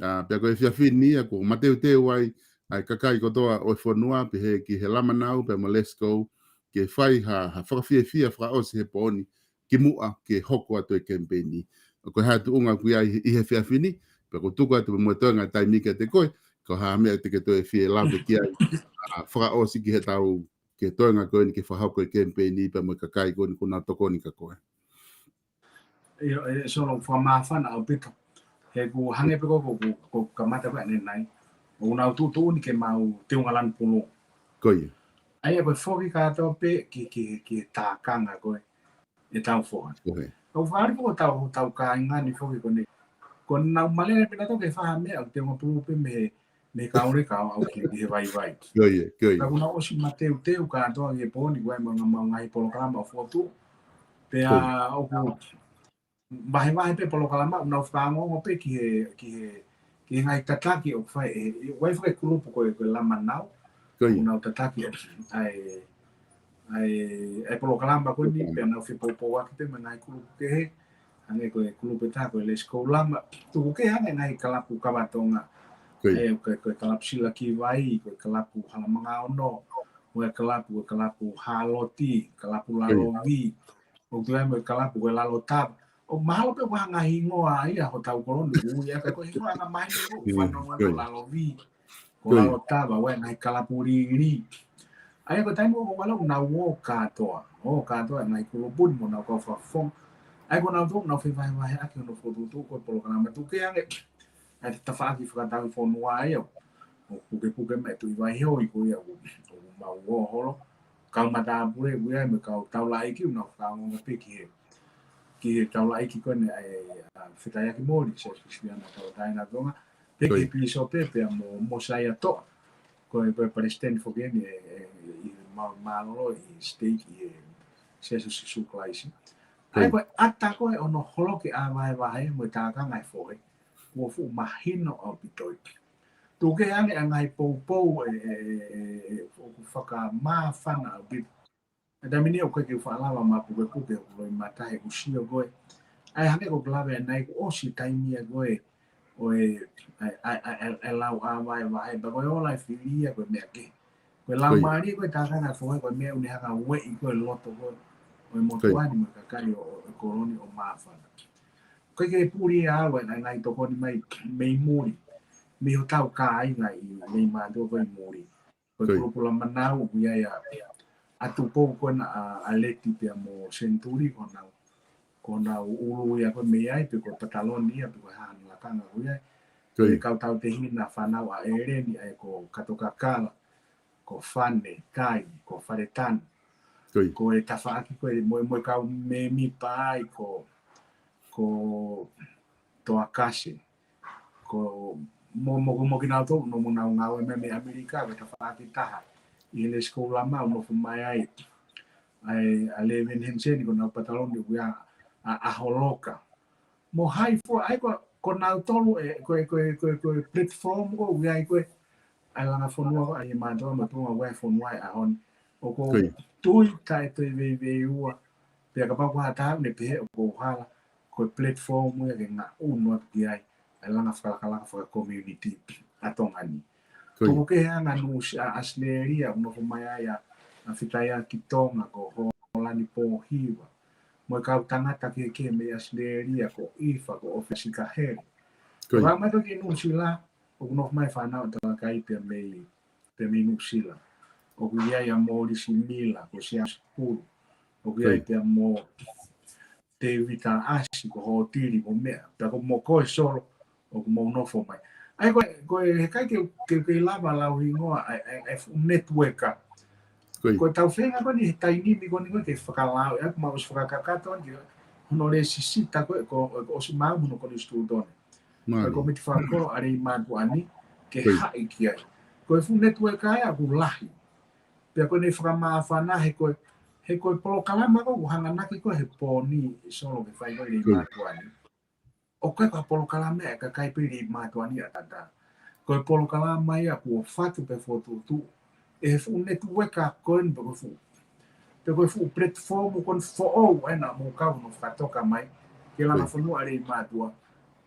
ʻA, pea ko e efiafi ni ia kuo mateuteu ai ʻa e kakai kotoa ʻo e fonua, pehē ki he Lamanau, pea mo Lesko, ke fai ha, ha fakafiefia fakaʻosi he pō ni, kimuʻa ke hoko atu e kemipeini. Ko e hā e tuʻunga ʻoku ʻi ai ʻi he efiafi ni, pea ʻoku ou tuku atu mo e toenga taimi kiate koe, ko e hā e meʻa te ke toe fie lave ki ai, ʻa, fakaʻosi ki he tau, ki he toenga ko eni ke fakahoko e kemipeini, pea mo e kakai ko eni kuo nau tokoni kia koe. ʻIo, ʻe Solo, fakamāfana ʻaupito. He ʻoku hangē pē ko, ko, ko, ko e kamata ko ē ʻanenai, ʻoku nau tuʻutuʻuni ke mau teunga lanu pulu. Ko ia. ʻA ia ko e foki kātoa pē ki, ki, ki he tākanga ko ē ʻetau foha. Ko ia. ʻOku fāʻali pē ko ʻetau, tau kāinga ni foki ko eni. Ko ʻenau malele pē nautolu ke fai ha meʻa, ʻoku teunga pulu pē mei he, mei he kaule kau au ki, ki he vaivai. Ko ia, ko ia. Ka ʻoku nau ʻosi mateuteu kātoa ki he pō ni, ko e mau ngaahi polokalama ʻoku fokotuʻu. Pea ʻoku vahevahe pē polokalama, ʻoku nau fakaongoongo pē ki he, ki he, ki he ngaahi tataki ʻoku fai ʻe, ʻe, ʻoku ʻi ai foki e kulupu ko e, ko e Lamanau. Ko ia. ʻOku nau tataki ʻa e, ʻa e, ʻa e polokalama ko eni, pea nau fepoupouaki pē mo e ngaahi kulupu kehe. Hangē ko e kulupu ʻe taha ko e Lesko Lama. Tuku kehe hangē ngaahi kalapu kava Tonga. Ko ia. ʻA e, ko e, ko e kalapu Silakivai, ko e kalapu Halamanga Ono, ko e kalapu, ko e kalapu Haloti, kalapu Lalovi. ʻOku ʻi ai mo e kalapu ko e Lalotava. ʻOku mahalo pē ʻoku ʻi ai ha ngaahi hingoa ia hotau kolo ni ʻoku ui ia, ka ko e hingoa angamaheni ʻoku fanongo ko e Lalovi, ko e Lalotava, ʻoku ʻi ai ngaahi kalapu lili. ʻA ia ko e taimi ʻoku ʻalu ʻo nau ō kātoa, ō kātoa ngaahi kulupu ni mo ʻenau kau fakafofonga. ʻA ia ko ʻenau tō, nau fevahevaheʻaki hono fokotuʻutuʻu ko e polokalama tuku kehe ange ʻa e tafaʻaki fakatauʻifonua ia ʻo pukepuke mai Tuʻi Vaihoʻi ko ia ʻoku, ʻoku mau ō holo. Kau matāpule ʻoku ʻi ai mo e kau taulaʻeiki ʻoku nau fakaongoongo pē ki he, ki he taulaʻeiki ko eni ʻa e, ʻa Fetaiaki Moli, Siasi Uēsiliana Tauʻatāina ʻo Tonga, pea ki he pīsope pea mo, mo Mōsaia Toʻa. Ko e, ko e palesiteni foki eni ʻe, ʻe, ʻi he mā-, mālōlō ʻi he siteiki ʻi he Siasi ʻo Sīsū Kalaisi. ʻA ia ko e ʻata ko ē hono holo ke ʻā vahevahe mo e tākanga e fohe, kuo fuʻu mahino ʻaupito ia. Tuku kehe ange ʻa e ngaahi poupou ʻe, ʻe, ʻe, ʻe, ʻoku fakamāfana ʻaupito. ʻA e taimi ni ʻoku ʻikai ke u faʻa lava ʻo pukepuke hoku loʻimata he ʻoku ou sio ko ē. ʻA ia hangē ko ʻeku lave ʻanenai kuo ʻosi taimi ia ko ē ʻo e, ʻa e, ʻa e, ʻa e, ʻa e, ʻa e lau ʻā vahevahe, pea ko e ola e fili ia ko e meʻa kehe. Ko e laumālie ko ē tākanga e fohe ko e meʻa ʻoku ne hanga ʻo ueʻi ko ē loto ko ē ʻo e motuʻa ni mo e kakai ʻo, ʻo e kolo ni ʻo māfana. ʻOku ʻikai ke puli ia au ʻa e ngaahi tokoni mai mei muli, mei hotau kāinga ʻi Leimātuʻa ko ē ʻi muli. Ko e kulupu Lamanau ʻoku ʻi ai ʻa, ʻa Tupou ko ena ʻa, ʻa Leti pea mo Senituli ko honau, ko honau ʻulu ia ko ē mei ai, pe ko e pataloni ia, pe ko e hā hano lakanga ʻoku ʻi ai. Ko e kau tautehina fānau ʻa ʻEleni ʻa ia ko Katokakala, ko Fane, Kai, ko Faletana. Ko e tafaʻaki ko ē mo e, mo e kau mēmipa ai ko, ko Toakase. Ko mo, mo, mo kinautolu, nofo mo nau ngāue mei, mei ʻAmelika, ko e tafaʻaki taha ʻi he Lesko Lama ʻoku nofo mai ai ʻa e, ʻa Leven Henseni, ko honau pataloni ʻoku ʻi ai ʻa, ʻa Holoka. Mo hai fua, ʻa ia ko, ko nautolu ē, ko e, ko e, ko e, ko e platform ko ē ʻoku ʻi ai ko ē ʻa e langa fonua ko ē ʻa e mātuʻa mo e tuʻunga ʻoku ʻi ai e fonua he ʻaho ni. ʻOku ou tui taʻe toe veiveiua, pea kapau ko ha taha ʻoku ne pehē ʻoku ou hala, ko e platform ia ke ngaʻunu atu ki ai ʻa e langa fakalakalaka faka-community ʻa Tonga ni. Tuku kehe ange Nuʻu Sila, ʻa ʻAositelēlia, ʻoku nofo mai ai ʻa, ʻa Fetaiaki Tonga, ko Hōlani Pōhiva. Mo e kau tangata kehekehe mei ʻAositelēlia, ko ʻIfa, ko ʻOfesi Kahele. Ko e lau mai ko ē ki Nuʻu Sila, ʻoku nofo mai fānau ʻa Talakai pea mei, pea mei Nuʻusila. ʻOku ʻi ai ʻa Mōlisi Mila, ko Siaosi Pulu. ʻOku ʻi ai pea mo Tēvita ʻAsi, ko Hōtili, mo meʻa. Pea ko mo koe Solo, ʻoku mou nofo mai. ʻAi ko e, ko e heʻikai ke, ke, ke lava lau hingoa, ʻa e, ʻa e, ʻa e fuʻu network. Ko e tau feinga ko eni he taimi ko eni ko e ke fakalao, ʻa e ʻoku mau ʻosi fakakakato eni ke hono lēsisita ko e, ko, ko ʻosi mau hono konisitūtone. Ko e komiti fakakolo ʻa Leimātuʻa ni, ke haʻi ki ai. Ko e fuʻu network ʻa e ʻoku lahi. Pea ko eni fakamāfana he ko e, he ko e polokalama ko ʻoku hanganaki ko e he pōni Solo ke fai ko e Leimātuʻa ni. ʻOku ʻikai ko ha polokalama ʻa e kakai pē Leimātuʻa ni ʻataʻatā. Ko e polokalama ia kuo fatu pē fokotuʻutuʻu ʻe he fuʻu network ko eni pe ko e fuʻu, pe ko e fuʻu platform ko eni foʻou ʻa ena mo kau no fakatoka mai ke langa fonua ʻa Leimātuʻa.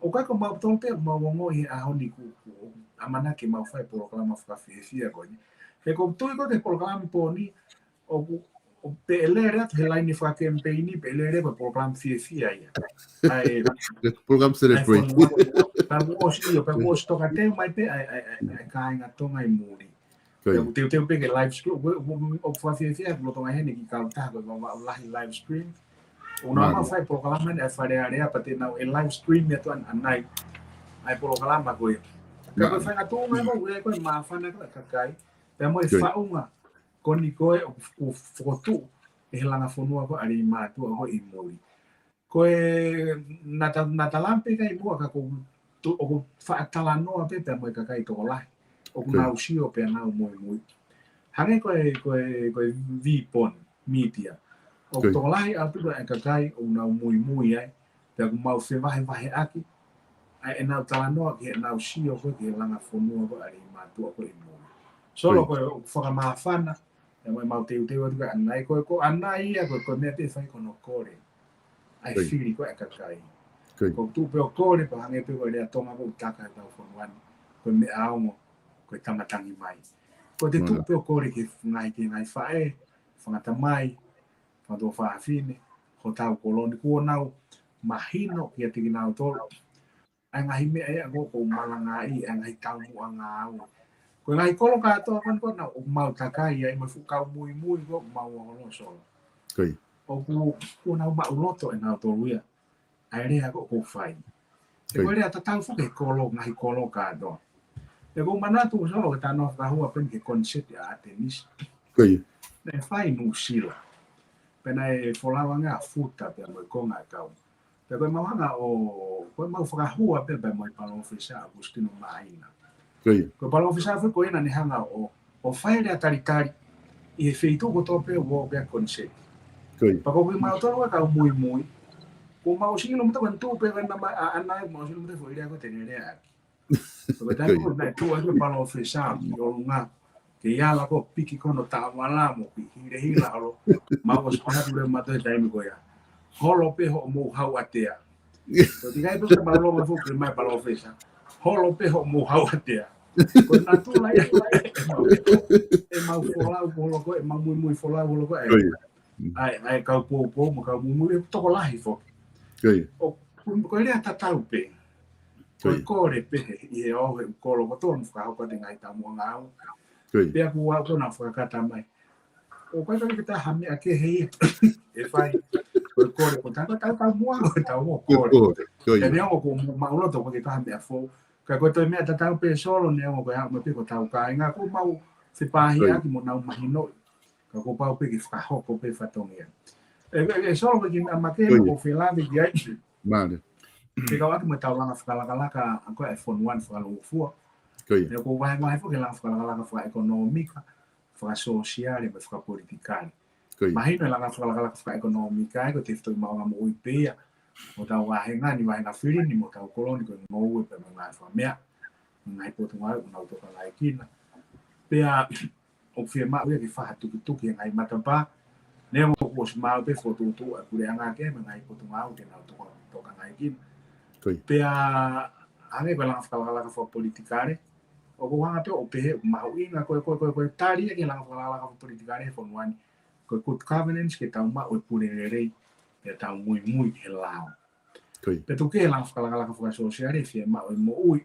ʻOku ʻikai ko mau tolu pē mau ongoʻi he ʻaho ni kuo, kuo ʻamanaki mau fai polokalama fakafiefia ko eni. He ʻoku ou tui ko e polokalama pōni, ʻoku, ʻo pe ʻe lele atu he laine fakakemipeini, pe ʻe lele ko e polokalama fiefia ia. ʻA e, polokalama celebrate. Pea kuo ʻosi, ʻio, pea kuo ʻosi tokateu mai pē ʻa e, ʻa e, ʻa e, ʻa e kāinga Tonga ʻi muli. Pea ʻoku teuteu pē ke live stream, ʻoku, ʻoku, ʻoku fakafiefia, ʻoku lolotonga heni ki kautaha, ko e vavau lahi live stream. ʻOku nau mau fai polokalama ni ʻa e Fale Alea, pea te nau ʻe live stream ia tuan anai. ʻA e polokalama ko ia. Ka ko e faingatuʻunga ko ē, ko e māfana ko e kakai. Pea mo e faʻunga ko eni ko ē ʻoku, ʻoku fokotuʻu ʻe he langa fonua ko ē ʻa Leimātuʻa ko ē ʻi muli. Ko e nata, nata lampe kai mua ka ko tu, ʻoku faʻa talanoa pē pea mo e kakai tokolahi. ʻOku nau sio pea nau muimui. Hangē ko e, ko e, ko e Vipon Media. ʻOku tokolahi ʻaupito e kakai ʻoku nau muimui ai. Pea ʻoku mau fevahevaheʻaki ʻa ʻenau talanoa ki heʻenau sio ko ē ki he langa fonua ko ē ʻa Leimātuʻa ko ē ʻi muli. Solo ko e ʻoku fakamāfana, ʻe mo e mau teuteu atu ka anai ko e, ko anai ia ko e, ko e meʻa pē fai ko hono kole. ʻA e fili ko ē ʻa e kakai. Ko e tuʻu pē ʻo kole pea hangē pē ko e lea Tonga ko ē ʻoku taka ʻi hotau fonua ni. Ko e meʻa ongo, ko e tama tangi mai. Ko e te tuʻu pē ʻo kole ki he ngaahi, ki he ngaahi faʻē, fanga tamai, fanga tuofāfine, hotau kolo ni kuo nau mahino kiate kinautolu ʻa e ngaahi meʻa ia ʻoku ou malangaʻi, ʻa e ngaahi taumuʻa ngāue. Ko e ngaahi kolo kātoa ko eni ko ē naʻa mau takai ai mo e fuʻu kau muimui ko ē ʻoku mau ʻalu Solo. ʻOku, ʻoku nau maʻuloto ʻenautolu ia ʻa e lea ko ē ʻoku ou fai. He ko e lea tatau foki he kolo, ngaahi kolo kātoa. He ʻoku ou manatu Solo ke tau nofo fakahua pē eni ki he koniseti ʻa ʻAtenisi. Naʻe fai ʻi Nuʻusila. Pea naʻe folau ange ʻa Futa pea mo e konga ʻa e kau. Pea ko e mau hanga ʻo, ko e mau fakahua pē pea mo e Palōfesa ʻAokusitino Māina. Ko e palōfesa foki ko ena naʻe hanga ʻo, ʻo fai lea talitali ʻi he feituʻu kotoa pē ʻoku ʻi ai e koniseti. Pea ko kimautolu ʻa e kau muimui, kuo mau ʻosi ʻilo mo taku ʻanai tuʻu pē ʻa ʻanai, mau ʻosi ʻilo mo taku foʻi lea ko ē te ne leaʻaki. Ko e taimi ko ē naʻe tuʻu ai ko e palōfesa ki ʻolunga, ke ʻi ai ʻa e lako piki ko hono taʻovala mo piki hilehila holo. Mau ʻosi pehē atu leva mautolu he taimi ko ia. Holo pē hoʻomou hauʻatea. Ko e ʻikai pē ke mau longo foki mai palōfesa. Holo pē hoʻomou hauʻatea. Ko e natula ia ʻemau, ʻemau folau holo ko ē, ʻemau muimui folau holo ko ē. ʻA e, ʻa e kau poupou mo e kau muimui, ʻe tokolahi foki. ʻO, ko e lea tatau pē. Ko e kole pē he, ʻi he ʻaho he ʻū kolo kotoa mo fakahoko atu e ngaahi taumuʻa ngāue. Pea kuo ʻosi nau fakakata mai. ʻOku ʻikai ke taha meʻa kehe ia ʻe fai. Ko e kole ko e tau, tau, taumuʻa ko e tau ʻo kole. Pea neongo ʻoku maʻuloto ko e taha meʻa foʻou. Ka ko e toe meʻa tatau pē Solo neongo ko e haʻu mai pē ko hotau kāinga ʻoku mau fepāhiʻaki mo nau mahinoʻi. Ka kuo pau pē ke fakahoko pē fatongia. ʻE, ʻe, ʻe Solo ko e kiʻi meʻa makehe ʻoku ou fie lave ki ai. Ke kau atu mo e tau langa fakalakalaka ko ē ʻa e fonua ni fakalūkufua. Pea ʻoku ou vahevahe foki e langa fakalakalaka fakaʻekonōmika, fakasōsiale, mo e fakapolitikale. Mahino e langa fakalakalaka fakaʻekonōmika ē, ko e tefitoʻi maʻuʻanga moʻui pē ia ʻo hotau vāhenga ni, vāhenga fili ni, mo hotau kolo ni, ko e ngoue pea mo e ngaahi fakameʻa, ngaahi potungāue ʻoku nau tokangaekina. Pea ʻoku fiemaʻu ia ke fakatukituki e ngaahi matapā. Neongo kuo ʻosi maʻu pē fokotuʻutuʻu ʻa e puleʻanga ke mo e ngaahi potungāue ke nau toka, tokangaekina. Pea hangē ko e langa fakalakalaka fakapolitikale, ʻoku ou hanga pē ʻo pehē ʻoku mahuʻinga ko e, ko e, ko e, ko e tali ia ki he langa fakalakalaka fakapolitikale he fonua ni. Ko e good governance ke tau maʻu e pule lelei, pea tau muimui ki he lao. Pea tuku kehe e langa fakalakalaka fakasōsiale, fiemaʻu e moʻui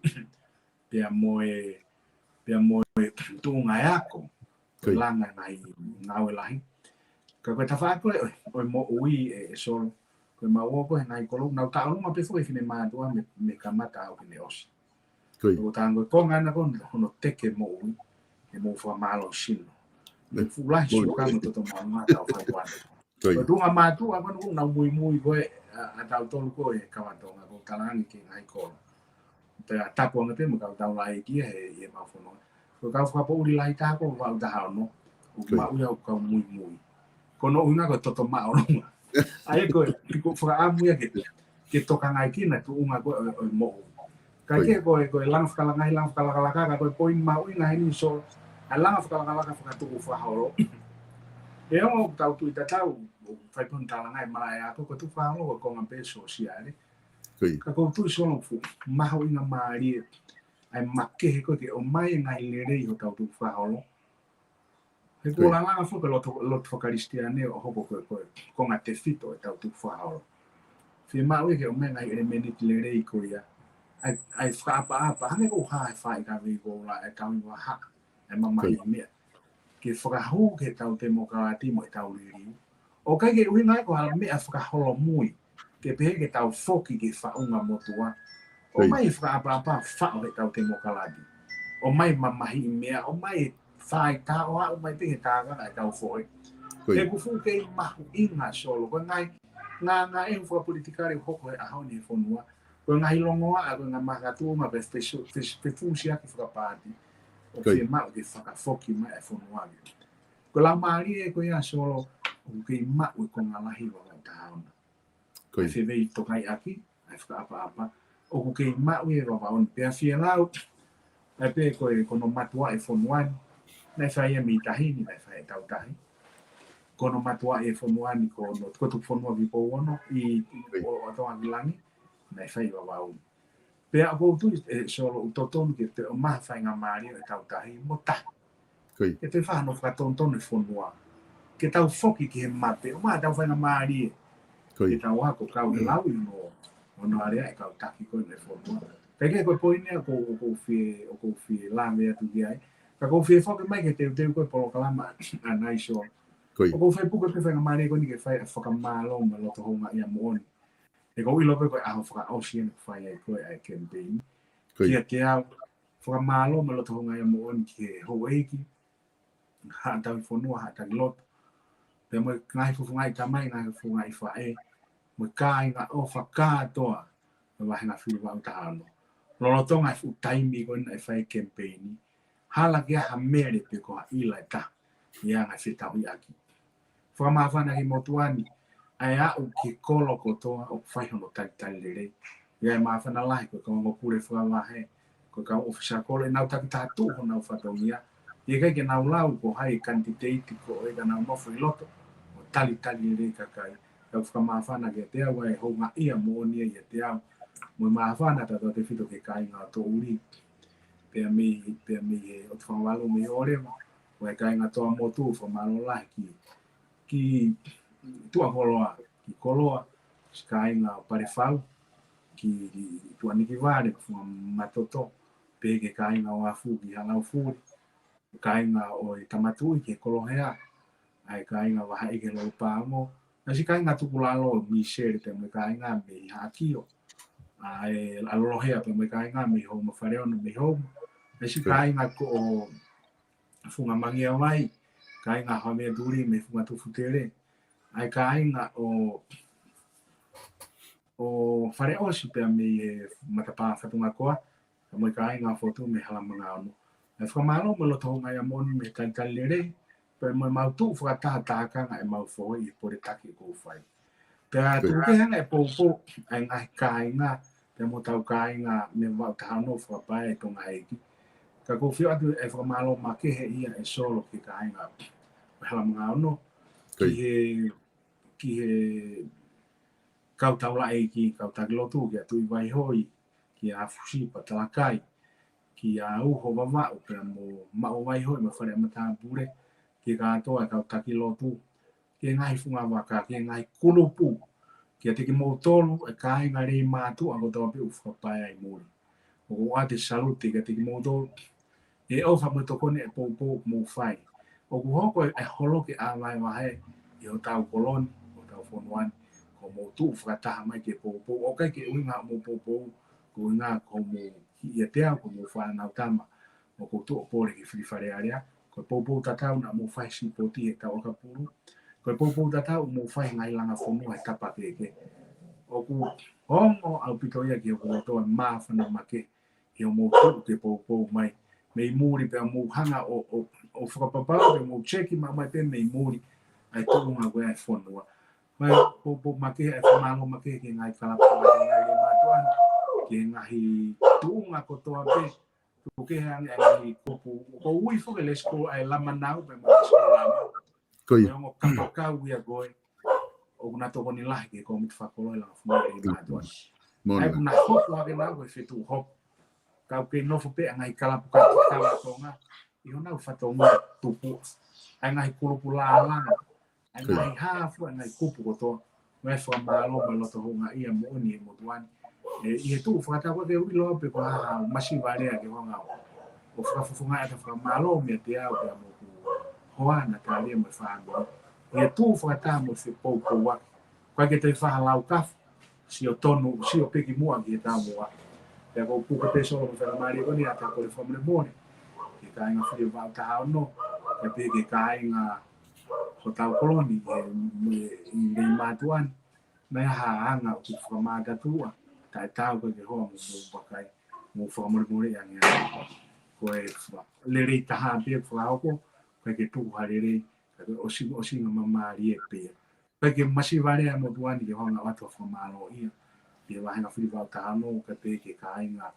pea mo e, pea mo e tuʻunga e ako, langa ngaahi ngāue lahi. Ka ko e tafaʻaki ko ē ʻo e moʻui ē, ē Solo, ko e maʻu ʻo ko e ngaahi kolo, nau taʻolunga pē foki e finemātuʻa mei, mei kamata ʻo aʻu ki he ʻosi. Ko e tango ko ngana ko hono teke moʻui, ʻe moʻui fakamālohisino. Fuʻu lahi suka mo e toto maʻu ngata ʻo fai kuana. Ko e tuʻunga mātuʻa ko ē ʻoku nau muimui ko ē, ʻa, ʻa tautolu ko ē kau Tonga ko e talangi ki he ngaahi kolo. Pea tapu ange pē mo e kau taulaʻeiki he, he mau fononga. Ko e kau fakapoʻuli lahi taha ko e valu taha ono, ʻoku maʻu ia ʻo kau muimui. Ko hono ʻuhinga ko e toto maʻolunga. ʻA ia ko e, ko e fakaʻamu ia ke, ke tokangaʻi kinautolu ʻa e tuʻunga ko ē ʻo, ʻo e moʻui. Ka ke ko e, ko e langa fakalakalaka, langa fakalakalaka, ka ko e poini mahuʻinga heni Solo, ʻa e langa fakalakalaka fakatukufakaholo. ʻE ongo tau tui tatau, ʻo fai pē hono talangaʻi e malaʻe ako, ko e tukufakaholo ko e konga pē sōsiale. Ka ʻoku ou tui Solo fuʻu mahuʻinga mālie ʻa e makehe ko ē ke ʻomai e ngaahi lelei hotau tukufakaholo. He ko e langa foki e loto, loto fakakalisitiane ʻo hoko ko e, ko e konga tefito ʻetau tukufakaholo. Fiemaʻu ia ke ʻomai e ngaahi ʻelemēniti lelei ko ia. ʻA e, ʻa e fakaʻapaʻapa, hangē ko e hā e faʻahinga vei ko ula e tau i vaha, e mamahi meʻa. Ke fakahū ki heʻetau temokalati mo ʻetau liliu. ʻOku ʻikai ke ʻuhinga ia ko ha meʻa fakaholomui, ke pehē ke tau foki ki he faʻunga motuʻa. ʻOmai e fakaʻapaʻapa faʻo heʻetau temokalati. ʻOmai e mamahi meʻa, ʻomai e faʻahinga ʻo aʻu mai pē ki he tākanga ʻetau foʻi. He ʻoku fuʻu kei mahuʻinga Solo, ko e ngaahi, ngaahi, ngaahi ʻehu fakapolitikale ʻoku hoko he ʻaho ni he fonua. Ko e ngaahi longoaʻa, ko e ngaahi makatuʻunga pe fesu-, fes-, fefusiaki fakapaati. ʻOku fiemaʻu ke fakafoki mai e fonua ni. Ko e laumālie ko ia Solo, ʻoku kei maʻu e konga lahi ʻo e valu taha ono. Ko e fevei tokaiʻaki, ʻa e fakaʻapaʻapa. ʻOku kei maʻu e Vavaʻu ni pea fie lau. ʻA e pē ko e, ko hono mātuʻa e fonua ni. Naʻe fai ia mei tahi ni, naʻe fai e tau tahi. Ko hono mātuʻa e fonua ni, ko hono, ko e tuku fonua ki Pouono, ʻi, ʻi, ʻo, ʻo Tonga ki Langi, naʻe fai Vavaʻu ni. Pea ʻoku ou tui, ē, Solo ʻoku totonu ke toe ʻomai ha faingamālie ʻo e tau tahi mo tahi. Ke toe fai hano fakatonutonu e fonua. Ke tau foki ki he mape, ʻomai ha tau faingamālie. Ke tau ako kau he lau ʻi hono, hono alea e kau taki ko ē ʻo e fonua. Ka ʻi he ko e poini ʻoku, ʻoku ou fie, ʻoku ou fie lave atu ki ai. Ka ʻoku ou fie foki mai ki he teuteu ko ē polokalama ʻanenai Solo. ʻOku ou fie puke pē faingamālie ko eni ke fai e fakamālō mo e loto houngaʻia moʻoni. He ʻoku ou ʻilo pē ko e ʻaho fakaʻosi eni ʻoku fai ai ko ē ʻa e campaign. Kiate au, fakamālō mo e loto houngaʻia moʻoni ki he houʻeiki, Haʻatauhifonua, Haʻatakilotu. Pea mo e ngaahi fofongaʻi tamai, ngaahi fofongaʻi faʻē, mo e kāinga ʻofa kātoa ʻo e vāhenga fili valu taha ono. Lolotonga e fuʻu taimi ko ena ʻe fai e campaign, hala ke ʻi ai ha mele pe ko ha ʻila ʻe taha ʻi he anga e fetauhiʻaki. Fakamāfana ki he motuʻa ni, ʻa e aʻu ki he kolo kotoa ʻoku fai hono talitali lelei. ʻI ai e māfana lahi ko e kau ongo pule fakavahe, ko e kau ʻōfisa kolo, ʻenau takitaha tuʻu honau fatongia. ʻIkai ke nau lau ko hai e kanititeiti ko ē ka nau nofo ʻi loto ʻo talitali lelei e kakai. Ka ʻoku fakamāfana kiate au ʻa e houngaʻia moʻoni ia ʻiate au. Mo e māfana tautautefito ki he kāinga ʻo Toʻuli. Pea mei, pea mei he ʻOtu Fangavalu mei ʻOleva. Mo e kāinga Toa Motu, fakamālō lahi ki, ki Tuʻakoloa, ki Koloa, siʻi kāinga ʻo Palefau, ki Tuʻanikivale, Fungamatoto, pea ki he kāinga ʻo Afu, ki Halaufuli, kāinga ʻo e Tamatuʻi, ki he Kolohea, ʻa e kāinga Vahaʻi ki he Lolopango, ʻa e siʻi kāinga Tukulalo, Misele, pea mo e kāinga mei Haʻakio, ʻa e ʻAlolohea, pea mo e kāinga mei Houma, Faleono mei Houma, ʻa e siʻi kāinga ko ē ʻo Funga Mangiavai, kāinga Haʻamea Tuli mei Funga Tufutele, ʻa e kāinga ʻo, ʻo Faleʻosi pea mei he matapā Fatungakoa, pea mo e kāinga Fotu mei Halamangaono. ʻA e fakamālō mo e loto houngaʻia moʻoni mei he talitali lelei, pea mo ʻemau tuʻu fakataha tākanga ʻemau foʻi ʻi he pole taki ʻoku ou fai. Pea tuku kehe ange e poupou ʻa e ngaahi kāinga, pea mo hotau kāinga mei he valu taha ono fakapae ʻi Tonga ʻEiki. Ka ʻoku ou fie ʻoatu e fakamālō makehe ia ʻe Solo ki he kāinga ʻo Halamangaono, ki he, ki he kau taulaʻeiki, kau taki lotu, kia Tuʻi Vaihoi, kia Afusipa Talakai, kia Uho Vavaʻu, pea mo Maʻu Vaihoi, mo Fale ʻa Matāpule, ki he kātoa e kau taki lotu, ki he ngaahi fungavaka, ki he ngaahi kulupu, kiate kimoutolu e kāinga lei mātuʻa kotoa pē ʻoku fakapae ai muli. ʻOku ou ʻoatu e salute kiate kimoutolu ʻi he ʻofa mo e tokoni e poupou ʻoku mou fai. ʻOku hoko e holo ke ʻā vahevahe ʻi hotau kolo ni, hotau fonua ni, ko hoʻomou tuʻu fakataha mai ke poupou. ʻOku ʻikai ke ʻuhinga hoʻomou poupou ko e ʻuhinga ko hoʻomou hiʻi ʻiate au, ko hoʻomou fānau tama, ʻoku ou tuʻu ʻo pole ki he fili Fale Alea. Ko e poupou tatau naʻa mou fai he sipoti he tau ʻakapulu. Ko e poupou tatau ʻoku mou fai he ngaahi langa fonua he tapa kehekehe. ʻOku ongo ʻaupito ia ki hoku loto e māfana makehe ʻi hoʻomou tuʻu ke poupou mai mei muli pea mou hanga ʻo, ʻo, ʻo fakapapau pea mou check maʻu mai pē mei muli ʻa e tuʻunga ko ia e fonua. Ko e poupou makehe, ʻa e fakamālō makehe ki he ngaahi kalapu, ki he ngaahi lelei mātuʻa ni, ki he ngaahi tuʻunga kotoa pē, tuku kehe ange ʻa e ngaahi kupu, ʻoku ou ui foki e lesi ko ē ʻa e Lamanau pea mo e lesi ko ē Lama. Ko ia. Ko e ongo kapakau ia ko ē ʻoku na tokoni lahi ki he kōmiti fakakolo e langa fonua e mātuʻa ni. Moʻoni. ʻA ia ʻoku na hopo hake nau ko e fetuʻu hopo. Ka ʻoku kei nofo pē ʻa e ngaahi kalapu ka kala Tonga ʻi honau fatongia tupuʻa. ʻA e ngaahi kulupu lālanga, ʻa e ngaahi hā fua, ʻa e ngaahi kupu kotoa. Mo e fakamālō mo e loto houngaʻia moʻoni he motuʻa ni. ʻE, ʻi he tuʻu fakataha ko ē ke u ʻilo pe ko e hā haʻo masiva lea ke hanga ʻo fakafofongaʻi ʻa e fakamālō meiate au pea mo hoku hoa Natalia mo e fāmili. ʻI he tuʻu fakataha mo e fepoupouaki. ʻOku ʻikai ke toe fai ha lau kafu, sio tonu, sio pē ki muʻa ki he taumuʻa. Pea ʻoku ou puke pē Solo mo e faingamālie ko eni ʻa e kole fakamolemole ki he kāinga fili Vavaʻu taha ono, pea pehē ki he kāinga hotau kolo ni, ʻi he, ʻi he lelei mātuʻa ni. Naʻe ʻi ai ha anga ʻoku fakamātatuʻa, taʻetaau, ʻikai ke hoa mo mou vakai, mou fakamolemoleʻi ange. Ko e fa-, lelei taha pē ʻoku fakahoko, ʻikai ke tuku ha lelei, ka ko e ʻosi-, ʻosinga māmālie pē ia. ʻIkai ke masiva lea e motuʻa ni ke hanga ʻo ʻoatu ha fakamālō ia ki he vāhenga fili Vavaʻu taha ono, kae pehē ki he kāinga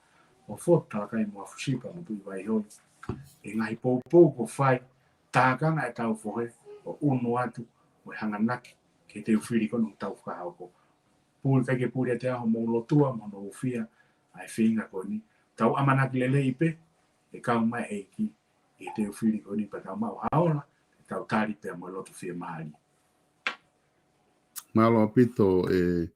ʻo Fort Talakai mo Afusipa mo Tuʻi Vaihoi. ʻI he ngaahi poupou kuo fai, tākanga ʻetau fohe ʻo ʻunu atu mo e hanganaki ki he teu fili ko eni ʻoku tau fakahoko. Puli, ʻikai ke puli ʻiate au hoʻomou lotua mo hono hūfia ʻa e feinga ko eni. Tau ʻamanaki lelei pē ʻe kau mai e ʻEiki ʻi he teu fili ko eni pea tau maʻu ha ola ke tau tali pea mo e loto fiemālie. Mālō ʻaupito e,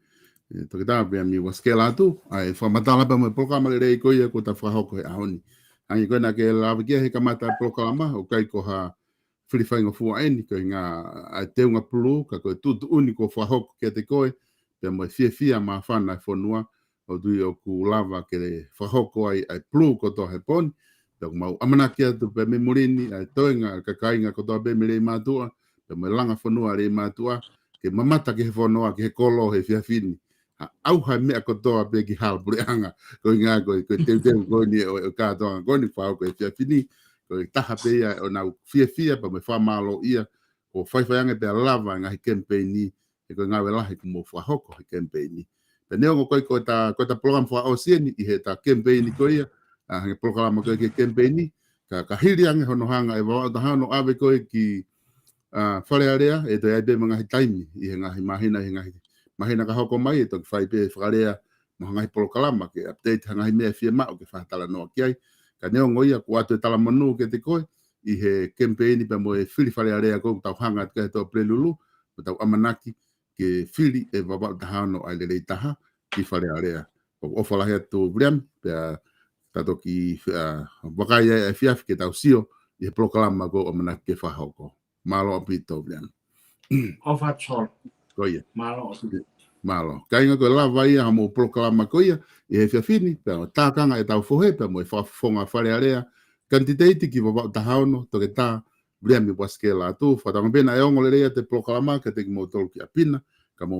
e Toketā Viliami Uasikela atu, ʻa e fakamatala pea mo e polokalama lelei ko ia kuo ta fakahoko he ʻaho ni. Hangē ko ē naʻa ke lave ki ai he kamata e polokalama, ʻoku ʻikai ko ha fili faingofua eni, ko e ngaahi teunga pulū, ka ko e tuʻutuʻuni kuo fakahoko kiate koe, pea mo e fiefia māfana e fonua, ʻoku ou tui ʻoku lava ke fakahoko ai ʻa e pulū kotoa he pō ni, pea ʻoku mau ʻamanaki atu pē mei muli ni, ʻa e toenga, ka kāinga kotoa pē mei Leimātuʻa, pea mo e langa fonua Leimātuʻa, ke mamata ki he fonua, ki he kolo he efiafi ni. ʻA, ʻauha e meʻa kotoa pē ki hala puleʻanga, ko e ʻuhinga ko e, ko e teuteu ko eni ʻo, ʻo e kātoanga ko eni fakahoko he efiafi ni, ko e taha pē ia ʻo ʻenau fiefia pea mo e fakamālōʻia, ʻo faifai ange pea lava e ngaahi kemipeini, he ko e ngāue lahi kuo mou fakahoko he kemipeini. Pea neongo ko e, ko ʻeta, ko ʻeta polokalama fakaʻosi eni ʻi heʻeta kemipeini ko ia, ʻa, he polokalama ko ē ki he kemipeini, ka, ka hili ange hono hanga e Vavaʻu taha ono ʻo ʻave ko ē ki, ʻa, Fale Alea, ʻe toe ʻi ai pē mo e ngaahi taimi, ʻi he ngaahi māhina, ʻi he ngaahi māhina ka hoko mai, ʻe toki fai pē fakalea mo ha ngaahi polokalama ke update ha ngaahi meʻa ʻe fiemaʻu ke fakatalanoa ki ai. Ka neongo ia, ʻoku ʻoatu e talamonū kiate koe ʻi he kemipeini pea mo e fili Fale Alea ko ē ʻoku tau hanga atu ki ai he toʻo Pelelulu, ʻoku tau ʻamanaki ke fili ʻe Vavaʻu taha ono ʻa e lelei taha ki Fale Alea. ʻOku ou ʻofa lahi atu Viliami, pea ta toki, ʻa, vakai ai ʻa e efiafi ke tau sio ʻi he polokalama ko ē ʻoku ʻamanaki ke fakahoko. Mālō ʻaupito Viliami. ʻOfa atu Solo. Ko ia. Mālō ʻaupito. Mālō. Kāinga, ko e lava ia hoʻomou polokalama ko ia ʻi he efiafi ni, pea ʻoku tākanga ʻetau fohe pea mo e fakafofonga Fale Alea, kanititeiti ki Vavaʻu taha ono, Toketā Viliami Uasikela atu. Fakatauange pē naʻe ongo lelei atu e polokalama kiate kimoutolu ki ʻapi na, ka mou